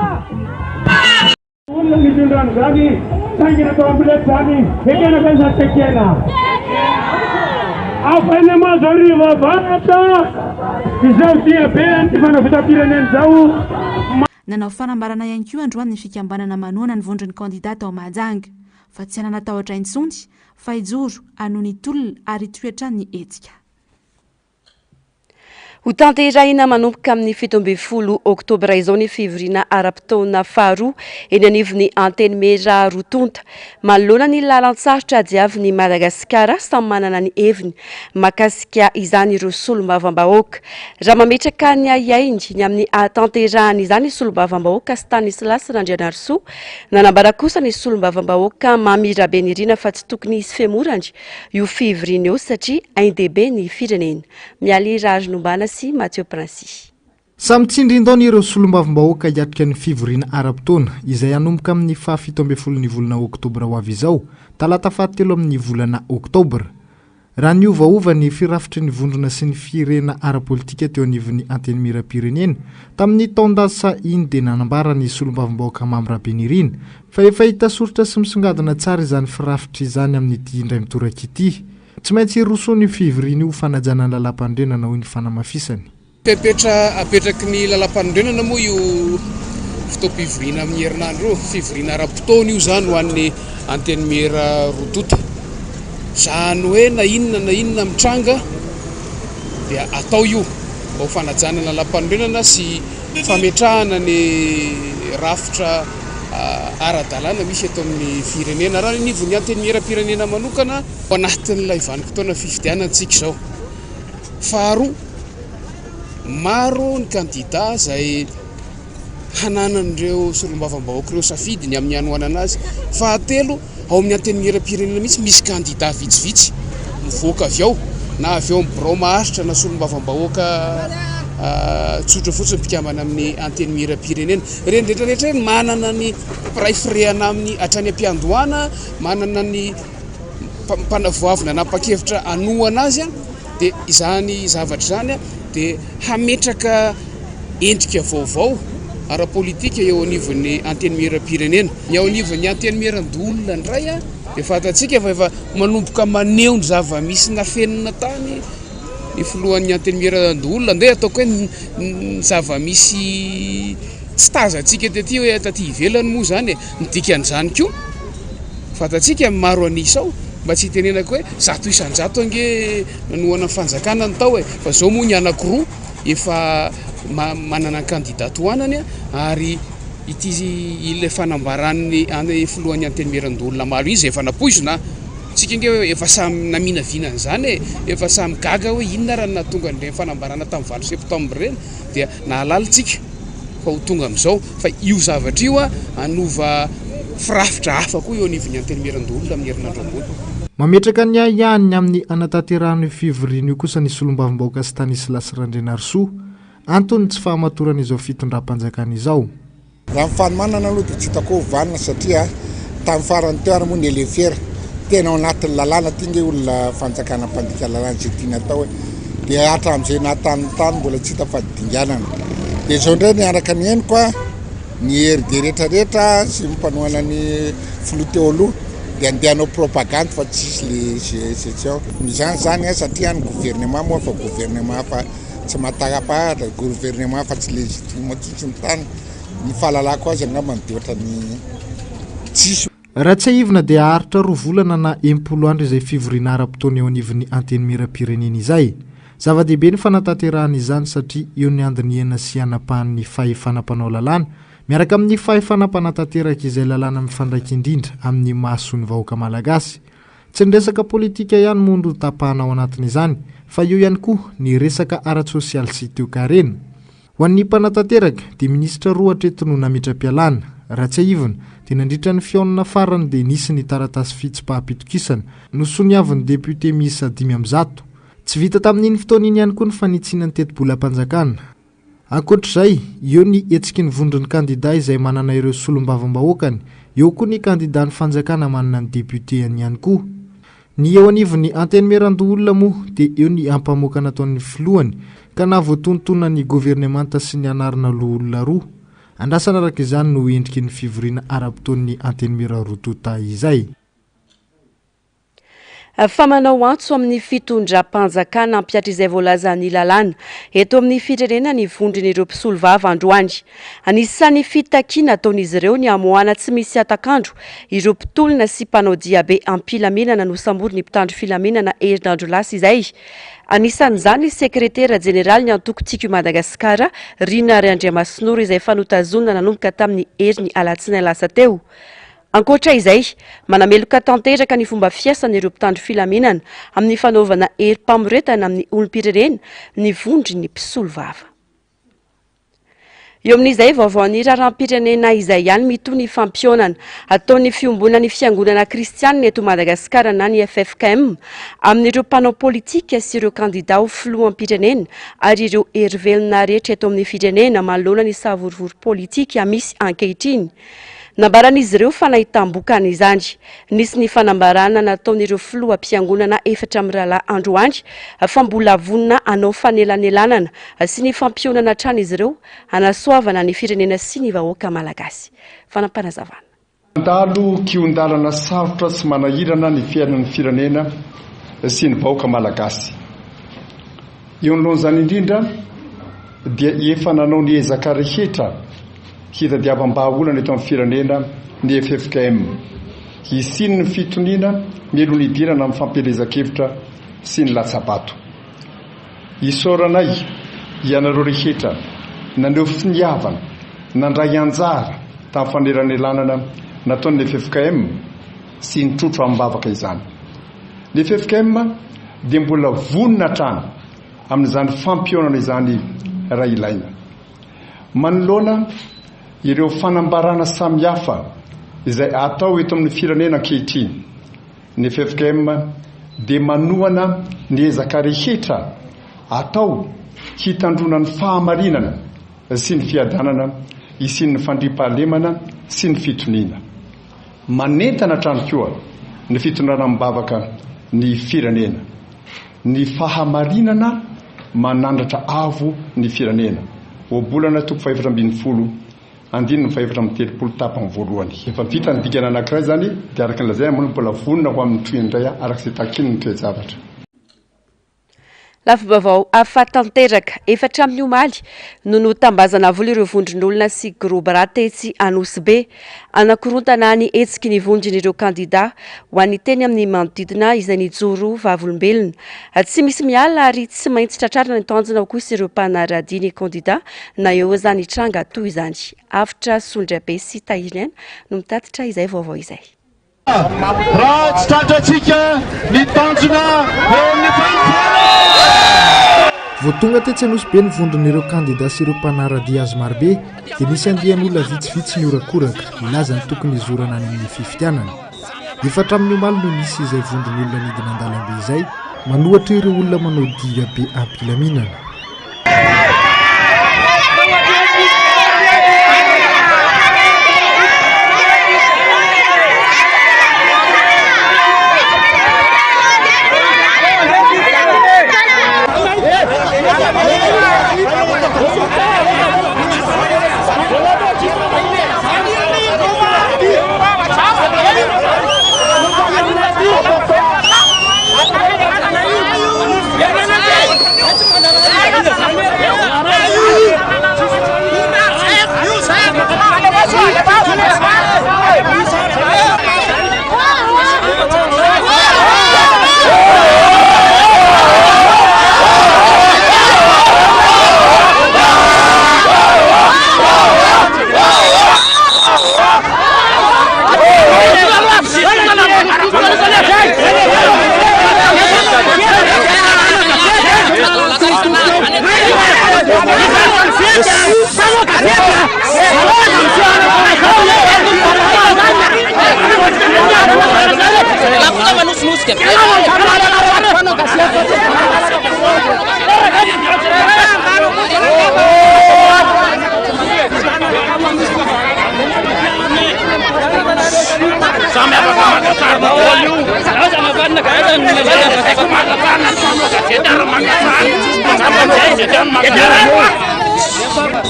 Olona mitondra an'izany saingy natao ambilety izany ekena ve sa tsy ekena? Afaina Mahazoarivo Avaratra izao diabe an'ny fanavotam-pirenena izao. Nanao fanambarana ihany koa androany ny fikambanana manohana ny vondron'ny kandida tao Mahajanga fa tsy hanana tahotra intsony fa hijoro hanohy ny tolona ary hitohy hatrany ny hetsika. Hotanterahina manomboka amin'ny 17 oktobra izao ny fivoriana ara-potoana faharoa eny anivon'ny Antenimiera roa tonta. Manoloana ny lalan-tsarotra diavin'i Madagasikara, samy manana ny heviny mahakasika izany ireo solombavambahoaka. Raha mametraka ny ahiahiny ny amin'ny hahatanterahan' izany ny solombavambahoaka Stanislas Randrianarisoa, nanambara kosa ny solombavambahoaka Mamy Rabenirina fa tsy tokony hisy fihemorany io fivoriana io satria ain-dehibe ny firenena. Mialy Raharinombana sy Mathieu Princi. Samy tsindrin-daona ireo solombavambahoaka hiatrika ny fivoriana ara-potoana izay hanomboka amin'ny faha 17 ny volana oktobra ho avy izao, talata fahatelo amin'ny volana oktobra. Raha niovaova ny firafitry ny vondrona sy ny firehana ara-politika teo anivon'ny Antenimierampirenena tamin'ny taon-dasa iny dia nanambara ny solombavambahoaka Mamy Rabenirina fa efa hita soritra sy misongadina tsara izany firafitra izany amin'ity indray mitoraka ity. Tsy maintsy hirosoana io fivoriana io ho fanajana ny lalàmpanorenana, hoy ny fanamafisany. Fepetra apetraky ny lalàmpanorenana moa io fotoam-pivoriana amin'ny herinandro io. Fivoriana ara-potoana io izany ho an'ny Antenimiera roa tonta. Izany hoe na inona na inona mitranga dia atao io mba ho fanajana ny lalàmpanorenana sy fametrahana ny rafitra ara-dalàna misy eto amin'ny firenena. Raha ny anivon'ny Antenimieram-pirenena manokana, Ao anatin'ilay vanim-potoana fifidianana isika izao. Faharoa, maro ny kandida izay hananan'ireo solombavambahoaka ireo safidy ny amin'ny hanohanana azy. Fahatelo, ao amin'ny antenimieram-pirenena mihitsy misy kandida vitsivitsy mivoaka avy ao, na avy ao amin'ny birao maharitra na solombavambahoaka tsotra fotsiny mpikambana amin'ny antenimieram-pirenena. Ireny rehetra rehetra ireny manana ny mpiray firehana aminy hatrany am-piandohana, manana ny mpanavoavy nanapa-kevitra hanohana azy dia izany zavatra izany dia hametraka endrika vaovao ara-politika eo anivon'ny Antenimieram-pirenena. Ny ao anivon'ny Antenimieran-doholona indray dia fantatsika fa efa manomboka maneho ny zava-misy nafenina tany ny filohan'ny Antenimieran-doholona. Andeha ataoko hoe ny zava-misy tsy tazantsika tety hoe taty ivelany moa izany e. Ny dikan'izany koa, fantatsika ny maro an'isa ao, mba tsy hitenenako hoe 100% ange nanohana ny fanjakana ny tao e, fa izao moa ny anankiroa efa manana ny kandida tohanany ary ity ilay fanambaran'ny filohan'ny Antenimierandoholona omaly iny izay efa nampoizina, tsika ange efa samy naminavina an'izany e, efa samy gaga hoe inona ary no nahatonga an'ireny fanambarana tamin'ny 8 septembre ireny dia nahalala tsika. fa ho tonga amin'izao fa io zavatra io hanova firafitra hafa koa eo anivon'ny Antenimierandoholona amin'ny herinandro ambony. Mametraka ny ahiahiny ny amin'ny hanatanterahana io fivoriana io kosa ny solombavambahoaka Stanislas Randrianarisoa. Antony ny tsy fahamatoran'izao fitondram-panjakana izao. Raha ny fanomanana aloha dia tsy hitako hoe ho vanona satria tamin'ny farany teo ary moa ny elefera tena ao anatin'ny lalàna ity nge olona fanjakana mpandika lalàna izay tiany atao e dia hatramin'izay nahatany tany mbola tsy hita fa dinganana dia izao indray ny araka ny henoko a ny RD rehetra rehetra sy ny mpanohana ny filoha teo aloha dia andeha hanao propagande fa tsisy le gestion izany zany a satria ny gouvernement moa fa gouvernement fa tsy mahataka-pahatra gouvernement fa tsy légitime tsisy ny tany ny fahalalako azy angambany dia ohatran'ny tsisy Raha tsiahivina dia haharitra roa volana na 60 andro izay fivoriana ara-potoana eo anivon'ny Antenimierampirenena izay. Zava-dehibe ny fanatanterahana izany satria eo ny handinihana sy hanapahan'ny fahefana mpanao lalàna miaraka amin'ny fahefana mpanatanteraka izay lalàna mifandraika indrindra amin'ny mahasoa ny vahoaka malagasy. Tsy ny resaka politika ihany moa no tapahana ao anatin'izany fa eo ihany koa ny resaka ara-tsosialy sy toekarena. Ho an'ny mpanatanteraka, dia minisitra roa hatreto no nametra-pialana. Raha tsiahivina, dia nandritra ny fihaonana farany dia nisy ny taratasy fitsipaham-pitokisana nosoniavin'ny depiote miisa 105. Tsy vita tamin'iny fotoana iny ihany koa ny fanitsiana ny tetibolam-panjakana. Ankoatra izay, eo ny hetsiky ny vondron'ny kandida izay manana ireo solombavambahoakany, eo koa ny kandidan'ny fanjakana manana ny depioteany ihany koa. Ny eo anivon'ny Antenimierandoholona moa dia eo ny ampamoaka nataon'ny filohany ka nahavoatonontonona ny governemanta sy ny anarana loholona roa. Andrasana araka izany no ho endriky ny fivoriana ara-potoan'ny Antenimiera roa tonta izay. Fa manao antso amin'ny fitondram-panjakana hampihatra izay voalazan'ny lalàna eto amin'ny firenena ny vondron'ireo mpisolovava androany. Anisan'ny fitakiana ataon'izy ireo ny hamoahana tsy misy hatak'andro ireo mpitolona sy mpanao diabe am-pilaminana nosamborin'ny mpitandro filaminana herinandro lasa izay. Anisan'izany ny sekretera jeneralin'ny antoko Tiako i Madagasikara, Rina Randriamasinoro izay efa notazonina nanomboka tamin'ny heriny alatsinainy lasa teo. Ankoatra izay, manameloka tanteraka ny fomba fiasan'ireo mpitandro filaminana amin'ny fanaovana herim-pamoretana amin'ny olom-pirenena ny vondron'ny mpisolovava. Eo amin'izay vaovaon'ny raharaham-pirenena izay ihany, mitohy ny fampihaonana ataon'ny Fiombonan'ny Fiangonana Kristianina eto Madagasikara na ny ffkm amin'ireo mpanao politika sy ireo kandidà ho filoham-pirenena ary ireo herivelona rehetra eto amin'ny firenena manoloana ny savorovoro politika misy ankehitriny. Nambaran'izy ireo fa nahitam-bokany izany. Nisy ny fanambarana nataon'ireo filoham-piangonana efatra mirahalahy androany fa mbola vonona hanao fanelanelanana sy ny fampionana hatrany izy ireo hanasoavana ny firenena sy ny vahoaka malagasy. Fanapanazavana. Mandalo kihon-dalana sarotra sy manahirana ny fiainan'ny firenena sy ny vahoaka malagasy. Eo anoloan'izany indrindra dia efa nanao ny ezaka rehetra hitadiavam-bahaolana eto amin'ny firenena ny ffkm. Hisian'ny fitoniana mialoha ny hidirana amin'ny fampielezan-kevitra sy ny latsa-bato. Isaoranay ianareo rehetra naneho finiavana nandray anjara tamin'ny fanelanelanana nataon'ny ffkm sy nitrotro amim-bavaka izany. Ny ffkm dia mbola vonona hatrany amin'izany fampihaonana izany raha ilaina. Manoloana ireo fanambarana samihafa izay atao eto amin'ny firenena ankehitriny, ny ffkm dia manohana ny ezaka rehetra atao hitandroana ny fahamarinana sy ny fiadanana hisian'ny fandriampahalemana sy ny fitoniana. Manentana hatrany koa ny fitondrana amim-bavaka ny firenena. Ny fahamarinana manandratra avo ny firenena. Ohabolana toko faha-14, andininy faha-34 tapany voalohany. Efa vita ny dingana anankiray izany dia araka ny lazaina moa mbola vonona ho amin'ny tohiny indray araka izay takian'ny toe-javatra. Lafim-baovao hafa tanteraka. Efa hatramin'ny omaly no notambazana vola ireo vondron'olona sy gros bras tetsy Anosibe. Hanakorontana ny hetsiky ny vondron'ireo kandida ho an'ny teny amin'ny manodidina izay nijoro vavolombelona. Tsy misy miala ary tsy maintsy tratrarina ny tanjona hoy kosa ireo mpanara-dia ny kandida na eo aza ny tranga toy izany. Avotra Solondrabe sy Tahiriniaina no mitatitra izay vaovao izay. Raha tsy tratrantsika ny tanjona eo amin'ny fanompoana. Vao tonga tetsy Anosibe ny vondron'ireo kandida sy ireo mpanara-dia azy marobe dia nisy andian'olona vitsivitsy nihorakoraka nilaza ny tokony hizorana any amin'ny fifidianana. Efa hatramin'ny omaly no nisy izay vondron'olona nidina an-dalambe izay manohatra ireo olona manao diabe am-pilaminana.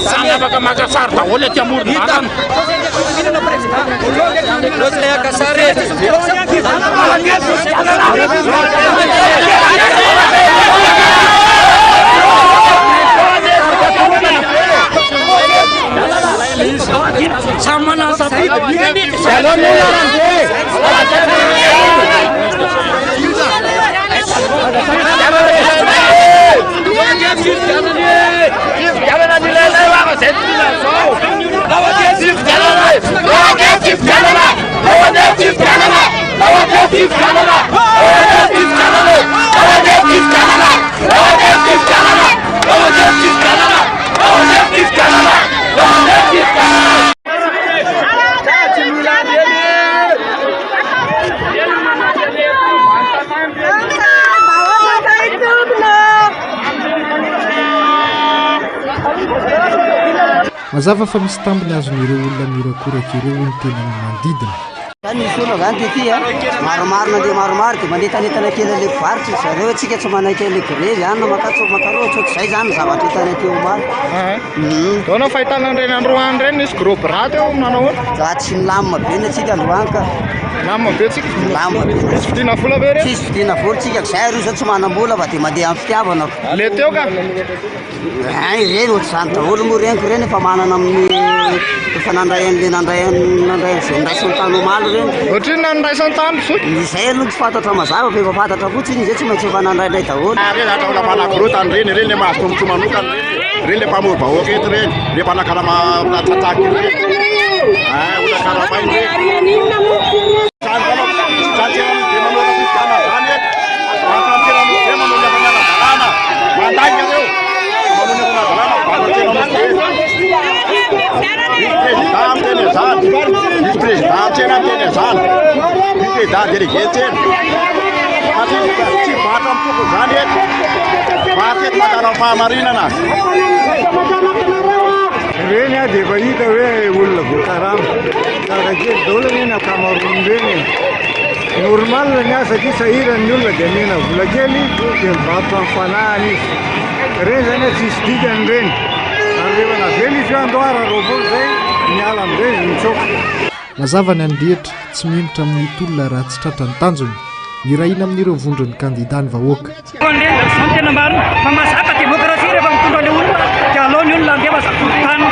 Samy afaka maka sary daholo aty amoron-dalana. Samy manana safidy. Mazava fa misy tambiny azon'ireo olona miorakoraka ireo hoy ny tenan'ny manodidina. Zany misy olona zany tety a, maromaro nandeha maromaro dia manetanetana kely an'ilay mpivarotra ry zareo hoe tsika tsy manaiky an'ilay grevy any na makatso makaroa tsy ohatr'izay zany ny zavatra hitanay teo omaly. Ahoana ny fahitana an'ireny androany ireny? Nisy gros bras teo nanao ahoana? Raha tsy milamina be ny antsika androany ka. Milamina be tsika? Milamina be. Misy vidiana vola ve ireny? Tsisy vidiana vola tsika, zay aloha zao tsy manam-bola fa dia mandeha amin'ny fitiavana. Le teo ka? Hein, ireny ohatr'izany daholo moa reniko ireny efa manana amin'ny efa nandray an'le nandray an- nandray an'izay niraisany tany omaly ireny. Ohatrinona ny niraisany tany zoky? Izay aloha tsy fantatra mazava fa efa fantatra fotsiny izay tsy maintsy efa nandraindray daholo. Ireny zatra olona mpanakorontana ireny, ireny le mahazo tombontsoa manokana ireny, ireny le mpamory vahoaka eto ireny, le mpanakarama tsatsaka ireny, ah, olona karamaina ireny. Ireny dia efa hita hoe olona voakarama. Tsara kely daholo anie ny ankamaroan'ireny e. Normal ny azy satria sahirana ny olona dia omena vola kely dia mivarotra ny fanahiny izy. Ireny zany tsisy dikany ireny. Ary rehefa navela izy hoe andao ara 20 izay, niala amin'izay izy nitsoaka. Mazava ny an'ny rehetra, tsy mihemotra amin'ny tolona raha tsy tratra ny tanjony. Miray hina amin'ireo vondron'ny kandida ny vahoaka. Zany tena marina fa mazava demokrasia rehefa mitondra le olona dia alao ny olona andeha fa korotanina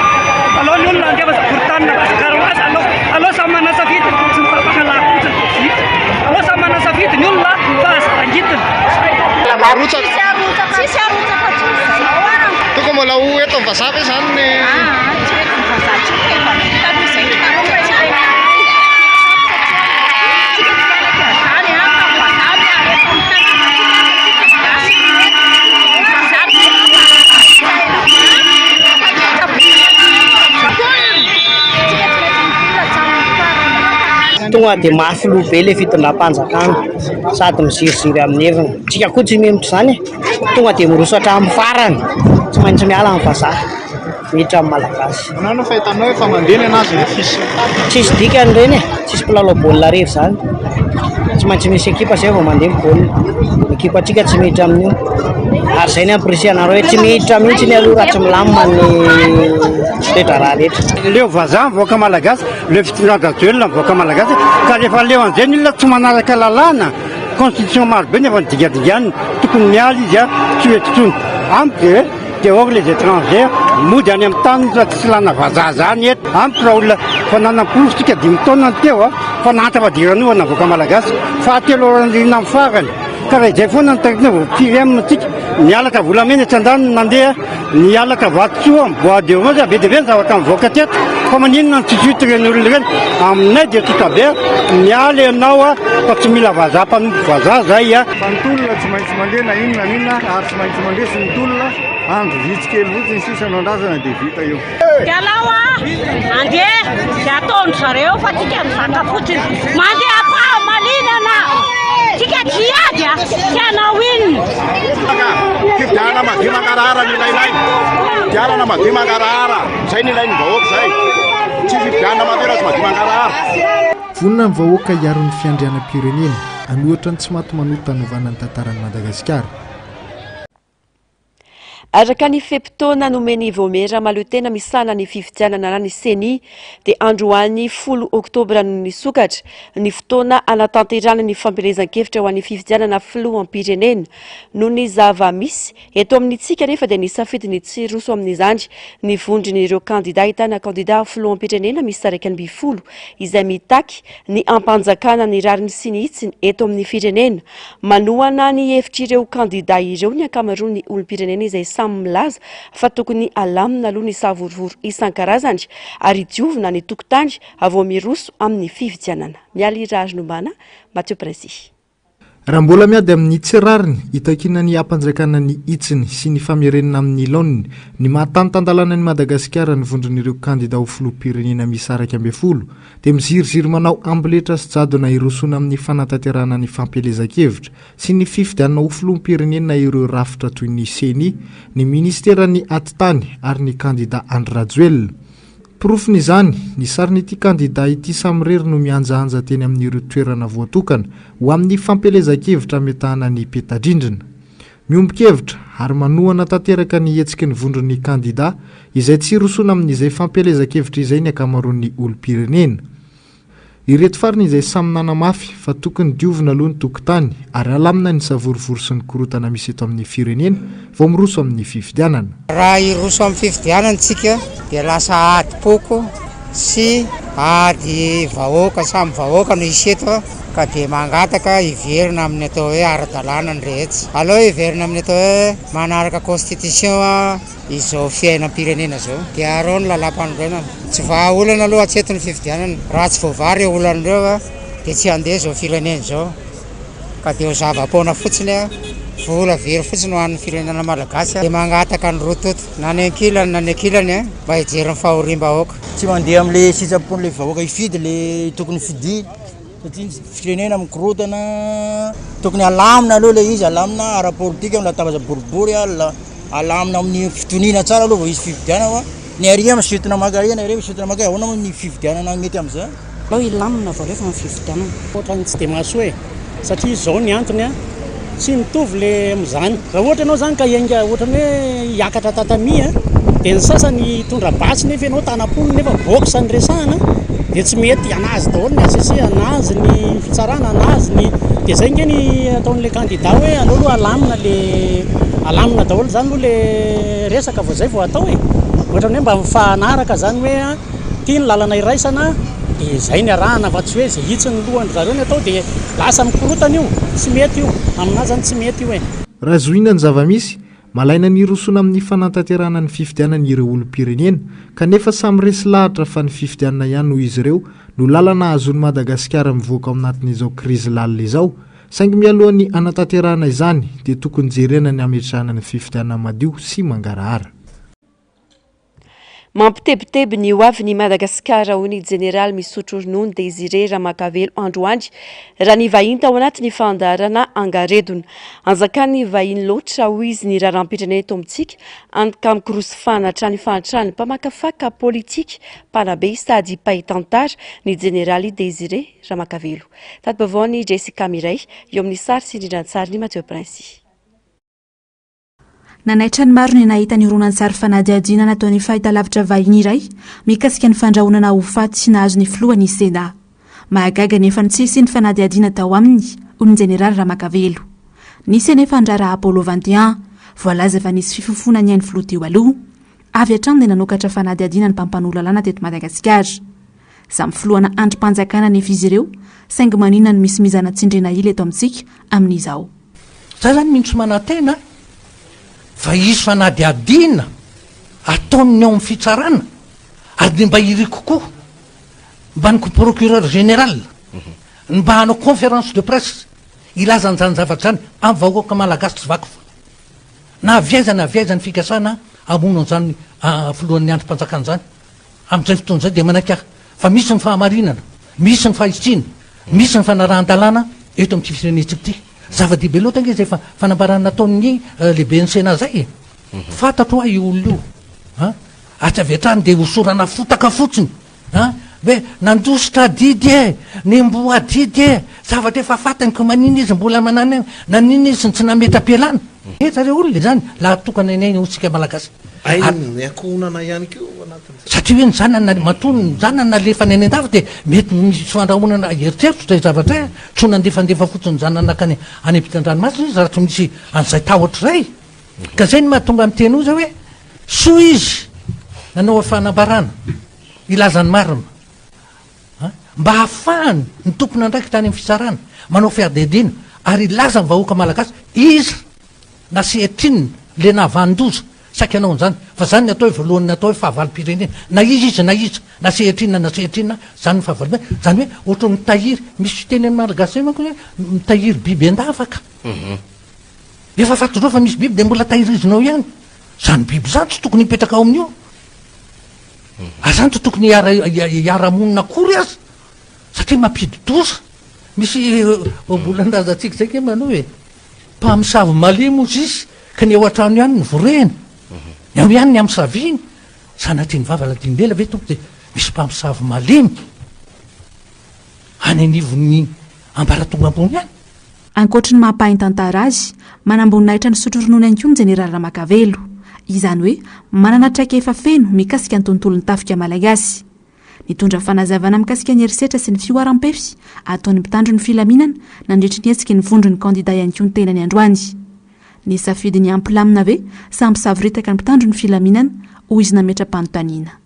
alao ny olona andeha fa korotanina fa karaha azy alao alao samy manana safidy tsy mifampaka lahy fotsiny dia vita alao samy manana safidy ny olona fa aza rangitina Arotsaka. Tsisy arotsaka tsisy arotsaka tsony zao ara. Tokony mbola ho eto amin'ny vazaha ve zany ny Ah, tsy ho eto amin'ny vazaha tsony fa efa vita aloha izay ny tanora tsy Tonga dia mafy loha be ilay fitondram-panjakana sady miziriziry amin'ny heviny. Tsika koa tsy mihemotra izany e. Tonga dia miroso hatramin'ny farany. Tsy maintsy miala ny vazaha. Miditra amin'ny Malagasy. Ahoana no fahitanao efa mandeha ny anazy ny affiche sy ny tariny? Tsisy dikany ireny e, tsisy mpilalao baolina irery izany. Tsy maintsy misy ekipa izay vao mandeha ny baolina. Ny ekipantsika tsy miditra amin'io. Ary izay ny ampirisihana anareo hoe tsy miditra mihitsy ny aloha raha tsy milamina ny toe-draharaha rehetra. Leo vazaha mivoaka malagasy, leo fitondran-dRajoelina mivoaka malagasy, ka rehefa leo an'izay ny olona tsy manaraka lalàna, constitution maro be nefa nodigadiganina, tokony miala izy a, tsy ho eto intsony. Amiko dia hoe Dehors les étrangers, mody any amin'ny taniny fa tsy ilana vazaha zany eto. Amiko raha olona fa nanam-porofo tsika dimy taona ny teo a, fa nahantra fadiranovana ny vahoaka malagasy, fahatelo aoriana amin'ny farany. Ka raha izay foana no takiana vao firy aminy tsika, ny halatra volamena etsy andaniny nandeha, ny halatra vatosoa, ny bois de rose, be dia be ny zavatra mivoaka teto. Fa maninona no tsy suite ireny olona ireny? Aminay dia tsotra be, miala ianao a, fa tsy mila vazaha mpanompo vazaha zay a. Fa ny tolona tsy maintsy mandeha na inona na inona ary tsy maintsy mandresy ny tolona, andro vitsy kely fotsiny sisa no andrasana dia vita io. Dia alao a andeha dia ataon-dry zareo fa tsika mizaka fotsiny. Mandeha am-pahamalinana. Tsika tsy hiady a, tsy hanao inona. Fifidianana madio mangarahara no ilainay. Fifidianana madio mangarahara. Izay no ilain'ny vahoaka izay. Tsy fifidianana madio raha tsy madio mangarahara. Vonona ny vahoaka hiaro ny fiandrianam-pirenena, hanohitra ny tsy maty manota hanovana ny tantaran'i Madagasikara. Araka ny fe-potoana nomen'ny Vaomiera Mahaleotena misahana ny fifidianana na ny Ceni dia androany folo oktobra no nisokatra ny fotoana hanatanterahana ny fampielezan-kevitra ho an'ny fifidianana filoham-pirenena. Noho ny zava-misy eto amintsika anefa dia nisafidy ny tsy hiroso amin'izany ny vondron'ireo kandida ahitana kandida filoham-pirenena miisa 11 izay mitaky ny hampanjakana ny rariny sy ny hitsiny eto amin'ny firenena. Manohana ny hevitr'ireo kandidà ireo ny ankamaroan'ny olom-pirenena izay samy milaza fa tokony halamina aloha ny savorovoro isan-karazany ary diovina ny tokotany vao miroso amin'ny fifidianana. Mialy Raharinombana, Mathieu Princy. Raha mbola miady amin'ny tsy rariny, itakiana ny hampanjakana ny hitsiny sy ny famerenana amin'ny laoniny ny maha tany tan-dalàna an'i Madagasikara ny vondron'ireo kandidà ho filoham-pirenena miisa 11 dia miziriziry manao amboletra sy jadona hirosoana amin'ny fanatanterahana ny fampielezan-kevitra sy ny fifidianana ho filoham-pirenena ireo rafitra toy ny Ceni, ny minisiteran'ny Atitany ary ny kandida Andry Rajoelina. Porofon'izany, ny sarin'ity kandida ity samirery no mihanjahanja teny amin'ireo toerana voatokana ho amin'ny fampielezan-kevitra ametahana ny peta-drindrina. Miombon-kevitra ary manohana tanteraka ny hetsiky ny vondron'ny kandida izay tsy hirosoana amin'izay fampielezan-kevitra izay ny ankamaroan'ny olom-pirenena. Ireto farany izay samy nanamafy fa tokony diovina aloha ny tokotany ary alamina ny savorovoro sy ny korontana misy eto amin'ny firenena vao miroso amin'ny fifidianana. Raha hiroso amin'ny fifidianana isika dia lasa adim-poko sy ady vahoaka samy vahoaka no hisy eto ka dia mangataka hiverina amin'ny atao hoe ara-dalàna ny rehetra. Aleo hiverina amin'ny atao hoe manaraka constitution izao fiainam-pirenena izao dia arao ny lalàmpanorenana. Tsy vahaolana aloha hatreto ny fifidianana. Raha tsy voavaha ireo olana ireo dia tsy handeha izao firenena izao ka dia ho zava-poana fotsiny, vola very fotsiny ho an'ny firenena malagasy. Dia mangataka ny roa tonta. Na ny ankilany na ny ankilany mba hijery ny fahoriam-bahoaka. Tsy mandeha amin'le sitrapon'le vahoaka hifidy le tokony fidiana satria ny firenena mikorontana, tokony alamina aloha le izy, alamina ara-politika amin'ny latabatra boribory, alamina amin'ny fitoniana tsara aloha vao hisy fifidianana fa ny ary misintona maka ary ny ary misintona maka, ahoana moa ny fifidianana mety amin'izay? Aleo hilamina vao rehefa ny fifidianana. Ohatran'ny tsy dia mahasoa e! Satria izao ny antony an, tsy mitovy le amin'izany. Raha ohatra ianao izany ka hiainga ohatran'ny hoe hiakatra tatami an, dia ny sasany hitondra basy nefa ianao tanam-polony nefa boxe no resahana dia tsy mety. Anazy daholo ny HCC, anazy ny fitsarana, anazy ny, dia izay ange ny ataon'ilay kandida hoe aleo aloha alamina le, alamina daholo izany aloha le resaka vao izay vao atao e! Ohatran'ny hoe mba mifanaraka izany hoe an. Ity ny lalana iraisana dia izay ny arahana fa tsy hoe izay hitsiny ny lohan-dry zareo ny atao dia lasa mikorotana io, tsy mety io, aminà zany tsy mety io e. Raha zohiana ny zava-misy, malaina ny hirosoana amin'ny fanatanterahana ny fifidianana ireo olom-pirenena, kanefa samy resy lahatra fa ny fifidianana ihany hoy izy ireo no lalana ahazoan'i Madagasikara mivoaka ao anatin'izao krizy lalina izao, saingy mialohan'ny hanatanterahana izany dia tokony jerena ny hametrahana ny fifidianana madio sy mangarahara. Mampitebiteby ny ho avin'i Madagasikara, hoy ny jeneraly misotro ronono Désiré Ramakavelo androany raha nivahiny tao anatin'ny fandaharana Angaredona. Anjakan'ny vahiny loatra, hoy izy, ny raharaham-pirenena eto amintsika, hany ka mikorosifahana hatrany fahantrana. Mpamakafaka politika, mpanabe sady mpahay tantara ny jeneraly Désiré Ramakavelo. Tati-baovaon'i Jessica Mireille, eo amin'ny sary sy indrindran-tsarin'i Mathieu Princy. Nanaitra ny maro ny nahita ny horonantsary fanadihadiana nataon'ny fahitalavitra vahiny iray mikasika ny fandrahonana ho faty nahazo ny filohan'ny Sénat. Mahagaga anefa ny tsy hisian'ny fanadihadiana tao aminy, hoy ny jeneraly Ramakavelo. Nisy anefa ny raharaha Apollo 21, voalaza fa nisy fifofoana ny ain'ny filoha teo aloha. Avy hatrany dia nanokatra fanadihadiana ny mpampanoa lalàna teto Madagasikara. Samy filohana andrim-panjakana anefa izy ireo, saingy maninona no misy mizana tsindriana ila eto amintsika amin'izao? Za zany mino tsy manantena fa hisy fanadihadiana ataon'ny ao amin'ny fitsarana ary dia mba iriko koa mba ny procureur général ny mba hanao conférence de presse hilaza an'izany zavatra izany amin'ny vahoaka malagasy tsy vaky volo na avy aiza na avy aiza ny fikasana hamono an'izany filohan'ny andrim-panjakana izany. Amin'izay fotoana izay dia manaiky aho fa misy ny fahamarinana, misy ny fahitsiana, misy ny fanarahan-dalàna eto amin'ity firenentsika ity. Zava-dehibe loatra ange izay fanambarana nataon'ny lehiben'ny Sénat izay e. Fantatro hoa io olona io. An! Ary tsy avy hatrany dia hosorana fotaka fotsiny. An! Hoe nandositra adidy e! Nemboa adidy e! Zavatra efa fantany ka maninona izy mbola manana, naninona izy no tsy nametra-pialana? Eto re olona izany lahatokana ny aina ho tsika Malagasy. Ain'ny ankohonana ihany koa ao anatin'izay. Satria hoe ny zanany matoa ny zanany nalefany any an-dafy dia mety misy fandrahonana eritreritro izay zavatra izay, tsy ho nandefandefa fotsiny ny zanany nankany any ampitan-dranomasina izy raha tsy misy an'izay tahotra izay. Ka izay no mahatonga miteny oza hoe soa izy nanao fanambarana hilaza ny marina mba hahafahany ny tompon'andraikitra any amin'ny fitsarana manao fiadiadiana ary hilaza ny vahoaka malagasy iza na sehatrinona le nahavanon-doza saika hanao an'izany fa zany ny atao hoe voalohan'ny atao hoe fahavalom-pirenena na iza izy na iza na sehatrinona na sehatrinona zany ny fahavalom-pirenena zany hoe ohatran'ny mitahiry misy fiteny amin'ny malagasy zay manko hoe mitahiry biby an-davaka. Efa fantatrao fa misy biby dia mbola tahirizinao ihany. Izany biby izany tsy tokony hipetraka ao amin'io. Ary izany tsy tokony hiara-monina akory aza satria mampidi-doza. Misy ohabolan-drazantsika izay nge manao hoe mpamosavy malemy hozy izy ka ny ao an-trano ihany no vorehiny. Ny ao ihany ny amosaviany. Sanatria ny vava ladin-dela ve tompoko dia misy mpamosavy malemy any anivon'ny ambaratonga ambony any? Ankoatry ny maha mpahay tantara azy, manamboninahitra nisotro ronono ihany koa ny Jeneraly Ramakavelo. Izany hoe manana traikefa feno mikasika ny tontolon'ny tafika malagasy. Nitondra fanazavana mikasika ny herisetra sy ny fihoaram-pefy ataon'ny mpitandro ny filaminana nandritry ny hetsiky ny vondron'ny kandida ihany koa ny tenany androany. Nisafidy ny hampilamina ve sa hampisavoritaka ny mpitandro ny filaminana, hoy izy nametra-panontaniana.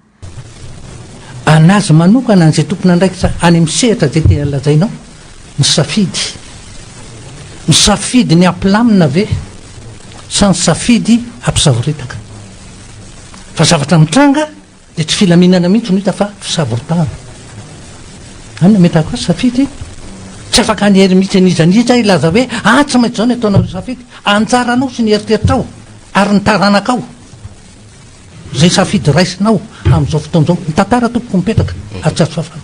Anazy manokana an'izay tompon'andraikitra any amin'ny sehatra izay tena lazainao, misafidy. Misafidy ny hampilamina ve sa misafidy hampisavoritaka? Fa zavatra mitranga dia tsy filaminana mihitsy no hita fa fisavoritahana. Any no ametrahako azy safidy. Tsy afaka hanery mihitsy an'iza n'iza hilaza hoe ah tsy maintsy izao ny ataonareo safidy. Anjaranao sy ny eritreritrao ary ny taranakao. Izay safidy raisinao amin'izao fotoana izao. Ny tantara tompoko mipetraka ary tsy azo fafana.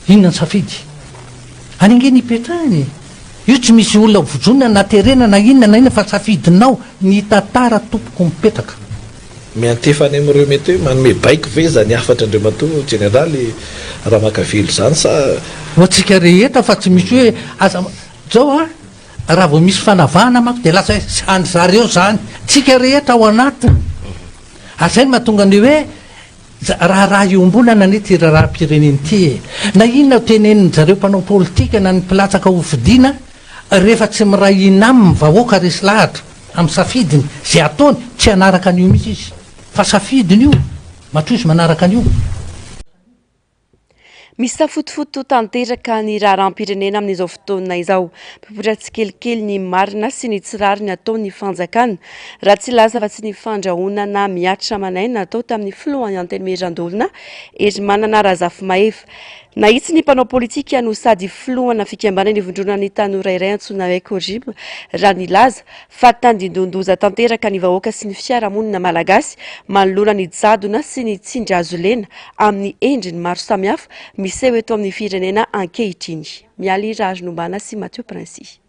Inona ny safidy? Any ange ny hipetrahana e! Io tsy misy olona ho na terena na inona na inona fa safidinao ny tantara tompoko mipetraka. Miantefa any amin'ireo mety hoe manome baiko ve izany hafatra Andriamatoa Jeneraly Ramakavelo izany sa. Ho antsika rehetra fa tsy misy hoe aza zao a! Raha vao misy fanavahana manko dia lasa hoe an-dry zareo izany, tsika rehetra ao anatiny. Ary izay no mahatonga ny hoe raharaha iombonana anie ity raharaham-pirenena ity e. Na inona tenenin-dry zareo mpanao politika na ny mpilatsaka ho fidiana, rehefa tsy miray hina aminy ny vahoaka resy lahatra amin'ny safidiny, izay ataony, tsy hanaraka an'io mihitsy izy. Fa safidiny io, matoa izy manaraka an'io. Misafotofoto tanteraka ny raharaham-pirenena amin'izao fotoana izao. Mipoitra tsikelikely ny marina sy ny tsy rariny ataon'ny fanjakana. Raha tsy hilaza afa-tsy ny fandrahonana mihatra aman'aina natao tamin'ny filohan'ny Antenimierandoholona, Herimanana Razafimahefa. Nahitsy ny mpanao politika no sady filohana fikambanana ivondronan'ny tanora iray antsoina hoe Cojib raha nilaza fa tandindon-doza tanteraka ny vahoaka sy ny fiarahamonina malagasy manoloana ny jadona sy ny tsindry azo lena amin'ny endriny maro samihafa miseho eto amin'ny firenena ankehitriny. Mialy Raharinombana sy Mathieu Princi.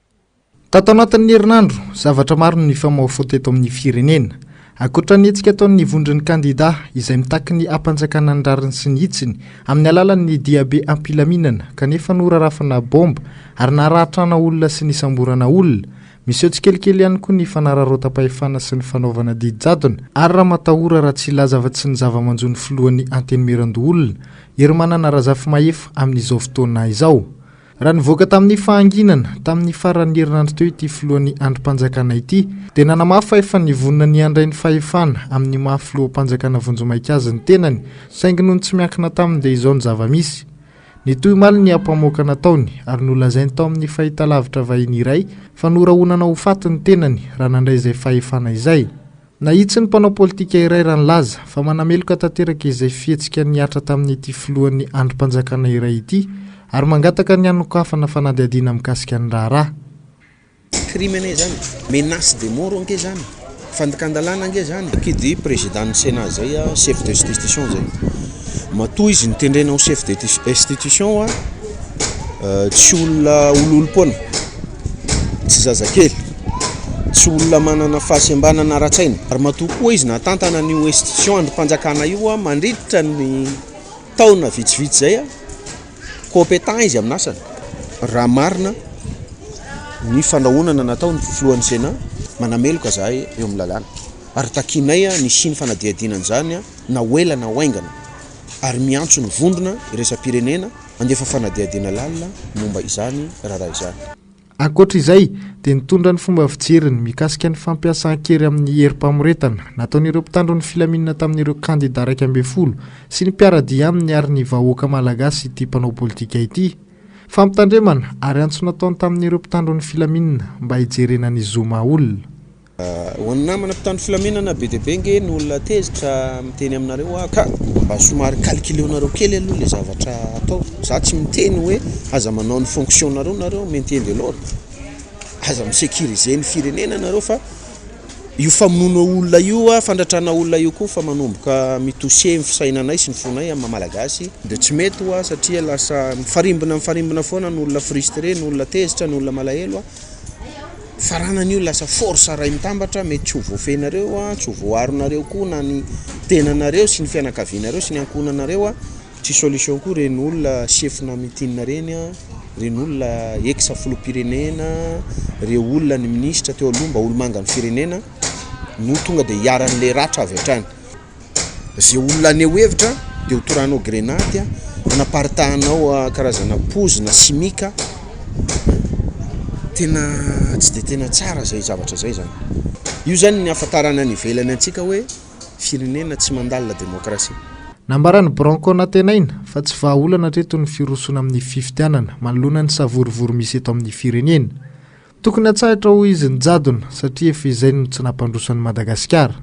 Tato anatin'ny herinandro, zavatra maro no nifamahofaho teto amin'ny firenena. Ankoatra ny hetsika ataon'ny vondron'ny kandidà izay mitaky ny hampanjakana ny rariny sy ny hitsiny amin'ny alalan'ny diabe am-pilaminana kanefa norarafana baomba ary naharatrana olona sy nisamborana olona, Miseho tsikelikely ihany koa ny fanararaotam-pahefana sy ny fanaovana didy jadona ary ramatahora raha tsy hilaza afa-tsy ny zava-manjo ny filohan'ny Antenimierandoholona, Herimanana Razafimahefa amin'izao fotoana izao. Raha nivoaka tamin'ny fahanginana tamin'ny faran'ny herinandro teo ity filohan'ny andrim-panjakana ity dia nanamafy fa efa nivonona ny handray ny fahefana amin'ny maha filoham-panjakana vonjimaika azy ny tenany saingy nony tsy miankina taminy dia izao ny zava-misy. Nitohy omaly ny ampamoaka nataony ary nolazainy tao amin'ny fahitalavitra vahiny iray fa norahonana ho faty ny tenany raha nandray izay fahefana izay. Nahitsy ny mpanao politika iray raha nilaza fa manameloka tanteraka izay fihetsika nihatra tamin'ity filohan'ny andrim-panjakana iray ity ary mangataka ny hanokafana fanadihadiana mikasika ny raharaha. Crime anie zany, menace de mort ange zany, fandikan-dalàna ange zany. Qui dit président ny Sénat zay chef d'institution zay. Matoa izy notendrena ho chef d'institution tsy olona ololom-poana, tsy zazakely, tsy olona manana fahasembanana ara-tsaina. Ary matoa koa izy nahatantana an'io institution andrim-panjakana io mandritra ny taona vitsivitsy zay. Compétent izy amin'ny asany. Raha marina ny fandrahonana natao ny filohan'ny Sénat. Manameloka zahay eo amin'ny lalàna ary takianay ny hisian'ny fanadihadiana an'izany na ho ela na ho haingana ary miantso ny vondrona iraisam-pirenena handefa fanadihadiana lalina momba izany raharaha izany. Ankoatra izay, dia nitondra ny fomba fijeriny mikasika ny fampiasan-kery amin'ny herim-pamoretana nataon'ireo mpitandro ny filaminana tamin'ireo kandida 11 sy ny mpiara-dia aminy ary ny vahoaka malagasy ity mpanao politika ity. Fampitandremana ary antso nataony tamin'ireo mpitandro ny filaminana mba hijerena ny zo maha olona. Ho an'ny namana mpitandro filaminana, be dia be nge ny olona tezitra miteny aminareo aho ka mba somary calculeo-nareo kely aloha le zavatra atao. Za tsy miteny hoe aza manao ny fonction-nareo nareo maintien de l'ordre, aza mi-securiser ny firenena nareo fa io famonoana olona io, fandratrana olona io koa fa manomboka mi-toucher ny fisainanay sy ny fonay amin'ny maha malagasy dia tsy mety hoa satria lasa mifarimbona mifarimbona foana ny olona frustré, ny olona tezitra, ny olona malahelo. Faranana io lasa force ray mitambatra mety tsy ho voafehinareo, tsy ho voaaronareo koa na ny tenanareo sy ny fianakavianareo sy ny ankohonanareo, tsy solution koa ireny olona sefona meeting ireny, ireny olona ex filoham-pirenena, ireo olona ny minisitra teo aloha mba olomangan'ny firenena no tonga dia iharan'ilay ratra avy hatrany. Ze olona haneho hevitra de ho torahanao grenady, hanaparitahanao karazana pozina simika, tena tsy de tena tsara zay zavatra zay zany. Io zany ny ahafantarana any ivelany antsika hoe firenena tsy mandalina demokrasia. Nambaran'i Branco Nantenaina fa tsy vahaolana hatreto ny firosoana amin'ny fifidianana manoloana ny savorovoro misy eto amin'ny firenena. Tokony hatsahitra hoy izy ny jadona satria efa izay no tsy nampandroso an'i Madagasikara.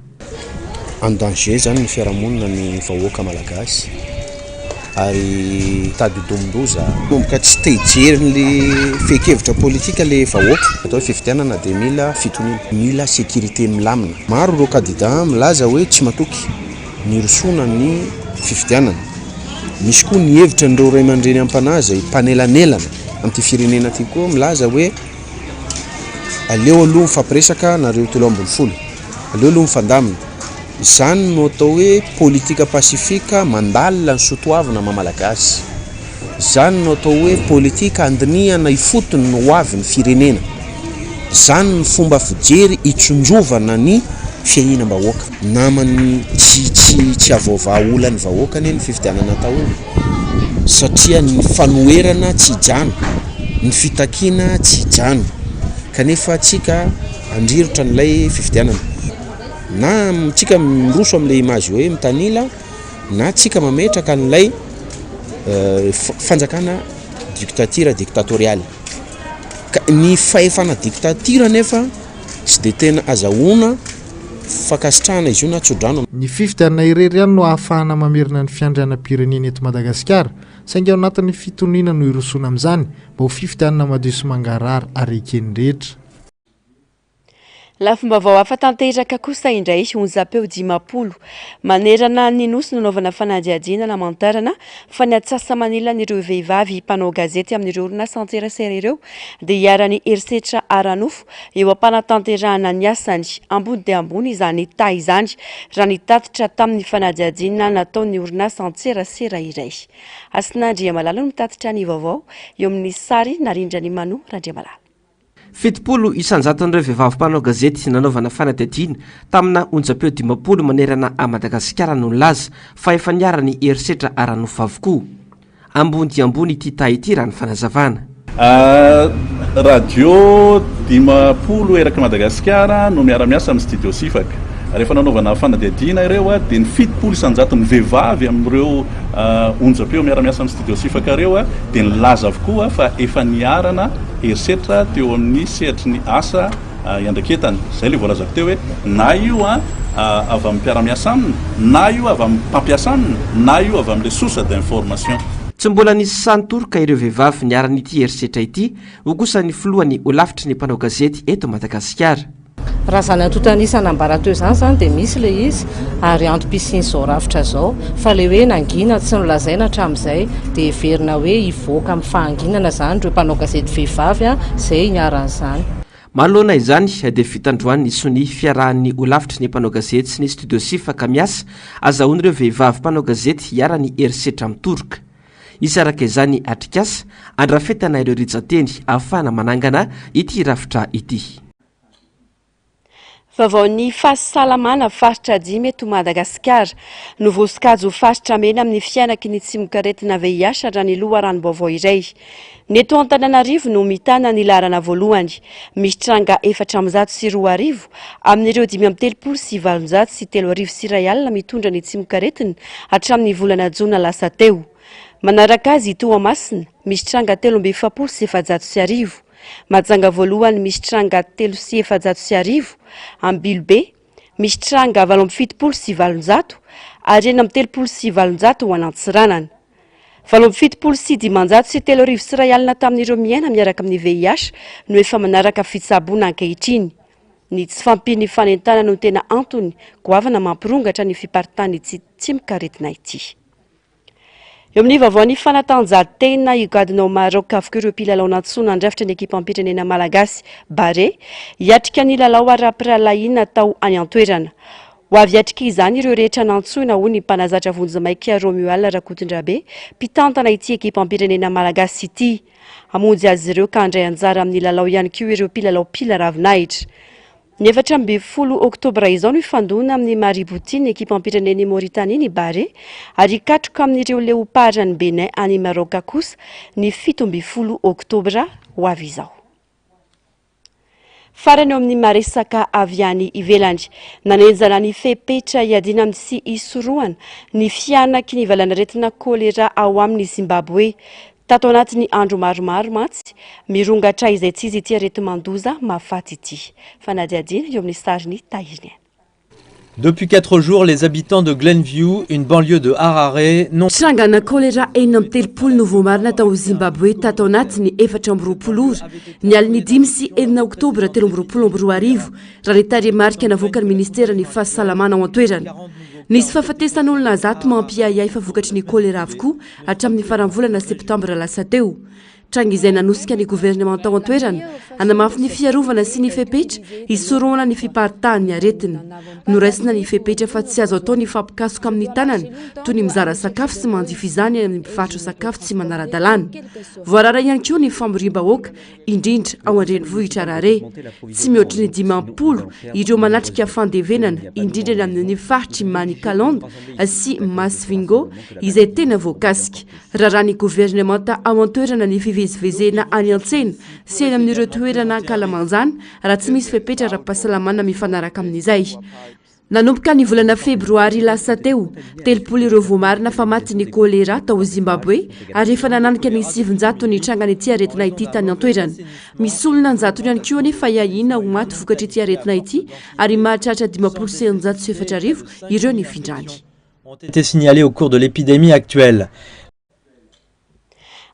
En danger zany ny fiarahamonina ny vahoaka malagasy ary tadidomin-doza. Manomboka tsy te hijery ny fehin-kevitra politika le vahoaka. Atao hoe fifidianana dia mila fitoniana, mila sécurité milamina. Maro ireo kandida milaza hoe tsy matoky ny hirosoana ny fifidianana. Misy koa ny hevitra an'ireo ray aman-dreny am-panahy izay mpanelanelana amin'ity firenena ity koa milaza hoe aleo aloha mifampiresaka nareo 13, aleo aloha mifandamina. Izany no atao hoe politika pacifique mandalina ny soatoavina maha malagasy. Izany no atao hoe politika andinihana ifotony ny hoavin'ny firenena. Izany ny fomba fijery hitsinjovana ny fiainam-bahoaka. Naman'ny tsy tsy tsy havoavaha olan'ny vahoaka anie ny fifidianana atao io satria ny fanoherana tsy hijano, ny fitakiana tsy hijano kanefa tsika handrirotra an'ilay fifidianana. Na tsika miroso amin'ilay image hoe mitanila na tsika mametraka an'ilay fanjakana dictature dictatoriale. Ka ny fahefana dictature anefa tsy dia tena azahoana fankasitrahana izy io na tsodrano. Ny fifidianana irery ihany no ahafahana mamerina ny fiandrianam-pirenena eto Madagasikara, saingy ao anatin'ny fitoniana no hirosoana amin'izany, mba ho fifidianana madio sy mangarahara ary eken'ny rehetra. Lafim-baovao hafa tanteraka kosa indray, onjam-peo 50 manerana ny Nosy no nanaovana fanadihadiana namantarana fa ny atsasa-manilan'ireo vehivavy mpanao gazety amin'ireo orinasan-tserasera ireo dia iharan'ny herisetra ara-nofo eo am-panatanterahana ny asany. Ambony dia ambony izany taha izany raha ny tatitra tamin'ny fanadihadiana nataon'ny orinasan-tserasera iray. Hasina Andriamalala no mitatitra ny vaovao eo amin'ny sary narindran'i Mano Randriamalala. 70 isan-jaton'ireo vehivavy mpanao gazety nanaovana fanadihadiana tamina onjam-peo 50 manerana an'i Madagasikara no nilaza fa efa niharan'ny herisetra ara-nofo avokoa. Ambony dia ambony ity taha ity raha ny fanazavana. Radio 50 erak'i Madagasikara no miara-miasa amin'ny Studio Sifaka. Rehefa nanaovana fanadihadiana ireo dia ny 70 isan-jaton'ny vehivavy amin'ireo onjam-peo miara-miasa amin'ny Studio Sifaka ireo dia nilaza avokoa fa efa niharana herisetra teo amin'ny sehatry ny asa iandraiketany. Izay ilay voalazako teo hoe na io avy amin'ny mpiara-miasa aminy, na io avy amin'ny mpampiasa aminy, na io avy amin'ilay source d'information. Tsy mbola nisy sahy nitoroka ireo vehivavy niharan'ity herisetra ity, hoy kosa ny filohan'ny holafitry ny mpanao gazety eto Madagasikara. Raha izany antontan'isa nambara teo izany izany dia misy ilay izy ary antom-pisian'izao rafitra izao fa ilay hoe nangina tsy nolazaina hatramin'izay dia heverina hoe hivoaka amin'ny fahanginana izany ireo mpanao gazety vehivavy izay niharan'izany. Manoloana izany dia vita androany ny sonia fiarahan'ny holafitry ny mpanao gazety sy ny studio Sifaka miasa azahoan'ireo vehivavy mpanao gazety iharan'ny herisetra mitoroka. Hisy araka izany atrikasa andrafetana ireo rijan-teny ahafahana manangana ity rafitra ity. Vaovaon'ny fahasalamana, faritra dimy eto Madagasikara no voasokajy ho faritra mena amin'ny fihanaky ny tsimokaretina VIH raha ny loharanom-baovao iray. Ny eto Antananarivo no mitana ny laharana voalohany. Misy tranga 2004 amin'ireo 3835 mitondra ny tsimokaretina hatramin'ny volana jona lasa teo. Manaraka azy i Toamasina, misy tranga 1443. Mahajanga voalohany misy tranga 1403, Ambilobe misy tranga 878 ary 836 ho an'Antsiranana. 3878 31 tamin'ireo miaina miaraka amin'ny VIH no efa manaraka fitsaboana ankehitriny. Ny tsy fahampian'ny fanentanana no tena antony goavana mampirongatra ny fiparitahan'ity tsimokaretina ity. Eo amin'ny vaovaon'ny fanatanjahantena, higadona ao Maroc avokoa ireo mpilalao nantsoina handrafitra ny ekipam-pirenena malagasy, Barea, hiatrika ny lalao ara-pirahalahiana atao any an-toerana. Ho avy hiatrika izany ireo rehetra nantsoina, hoy ny mpanazatra vonjimaika Romuald Rakotondrabe, mpitantana ity ekipam-pirenena malagasy ity. Hamonjy azy ireo ka handray anjara amin'ny lalao ihany koa ireo mpilalao mpila ravinahitra. Ny 14 oktobra izao no hifandona amin'i Maribouti ny ekipam-pirenen'i Mauritanie ny Barea ary hikatroka amin'ireo Leopards an'i Bénin any Maroc kosa ny 17 oktobra ho avy izao. Farany eo amin'ny maresaka avy any ivelany. Nanenjana ny fepetra hiadiana amin'ny sy hisorohana ny fihanaky ny valanaretina choléra ao aminy Zimbabwe. Tato anatin'ny andro maromaro mantsy, mirongatra izay tsy izy ity areti-mandoza mahafaty ity. Fanadihadiana eo amin'ny sarin'i Tahiriniaina. Depuis quatre jours, les habitants de Glenview, une banlieue de Harare, n'ont. Trangana choléra 36 no voamarina tao Zimbabwe tato anatin'ny 24 ora, ny alin'ny 5 sy 6 oktobra 2023, raha ny tarehimarika navoakan'ny ministeran'ny fahasalamana ao an-toerana. Nisy fahafatesan'olona 100 mampiahiahy fa vokatry ny choléra avokoa hatramin'ny faran'ny volana septambra lasa teo. Tranga izay nanosika ny governemanta ao an-toerana hanamafy ny fiarovana sy ny fepetra hisorohana ny fiparitahan'ny aretina. Noraisina ny fepetra fa tsy azo atao ny fampikasoka amin'ny tanana toy ny mizara sakafo sy manjifa izany any amin'ny mpivarotra sakafo tsy manara-dalàna. Voarara ihany koa ny famoriam-bahoaka indrindra ao an-drenivohitra Harare. Tsy mihoatry ny 50 ireo manatrika fandevenana, indrindra ny amin'ny faritr'i Manicaland sy Masvingo izay tena voakasika. Raràn'ny governemanta ao an-toerana ny fivezivezena any an-tsena sy eny amin'ireo toerana ankalamanjana raha tsy misy fepetra ara-pahasalamana mifanaraka amin'izay. Nanomboka ny volana febroary lasa teo, 30 ireo voamarina fa matin'ny choléra tao Zimbabwe ary efa nananika ny 900 ny trangan'ity aretina ity tany an-toerana. Misy olona an-jatony ihany koa anefa ahiahiana ho maty vokatr'ity aretina ity ary mahatratra 40 50 ireo nifindrany. Ont été signalés au cours de l'épidémie actuelle.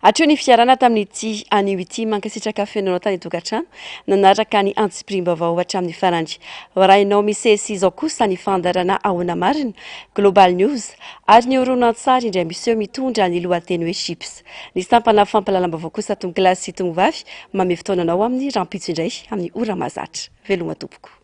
Hatreo ny fiarahana tamin'ity anio ity. Mankasitraka feno anao tany an-tokantrano nanaraka ny antsipiriam-baovao hatramin'ny farany. Rahinao misesy izao kosa ny fandaharana Ahoana Marina, Global News, ary ny horonantsary indray miseho mitondra ny lohateny hoe Chips. Ny sampana fampahalalam-baovao kosa Tompokolahy sy Tompovavy manome fotoana anao amin'ny rahampitso indray amin'ny ora mahazatra. Veloma tompoko.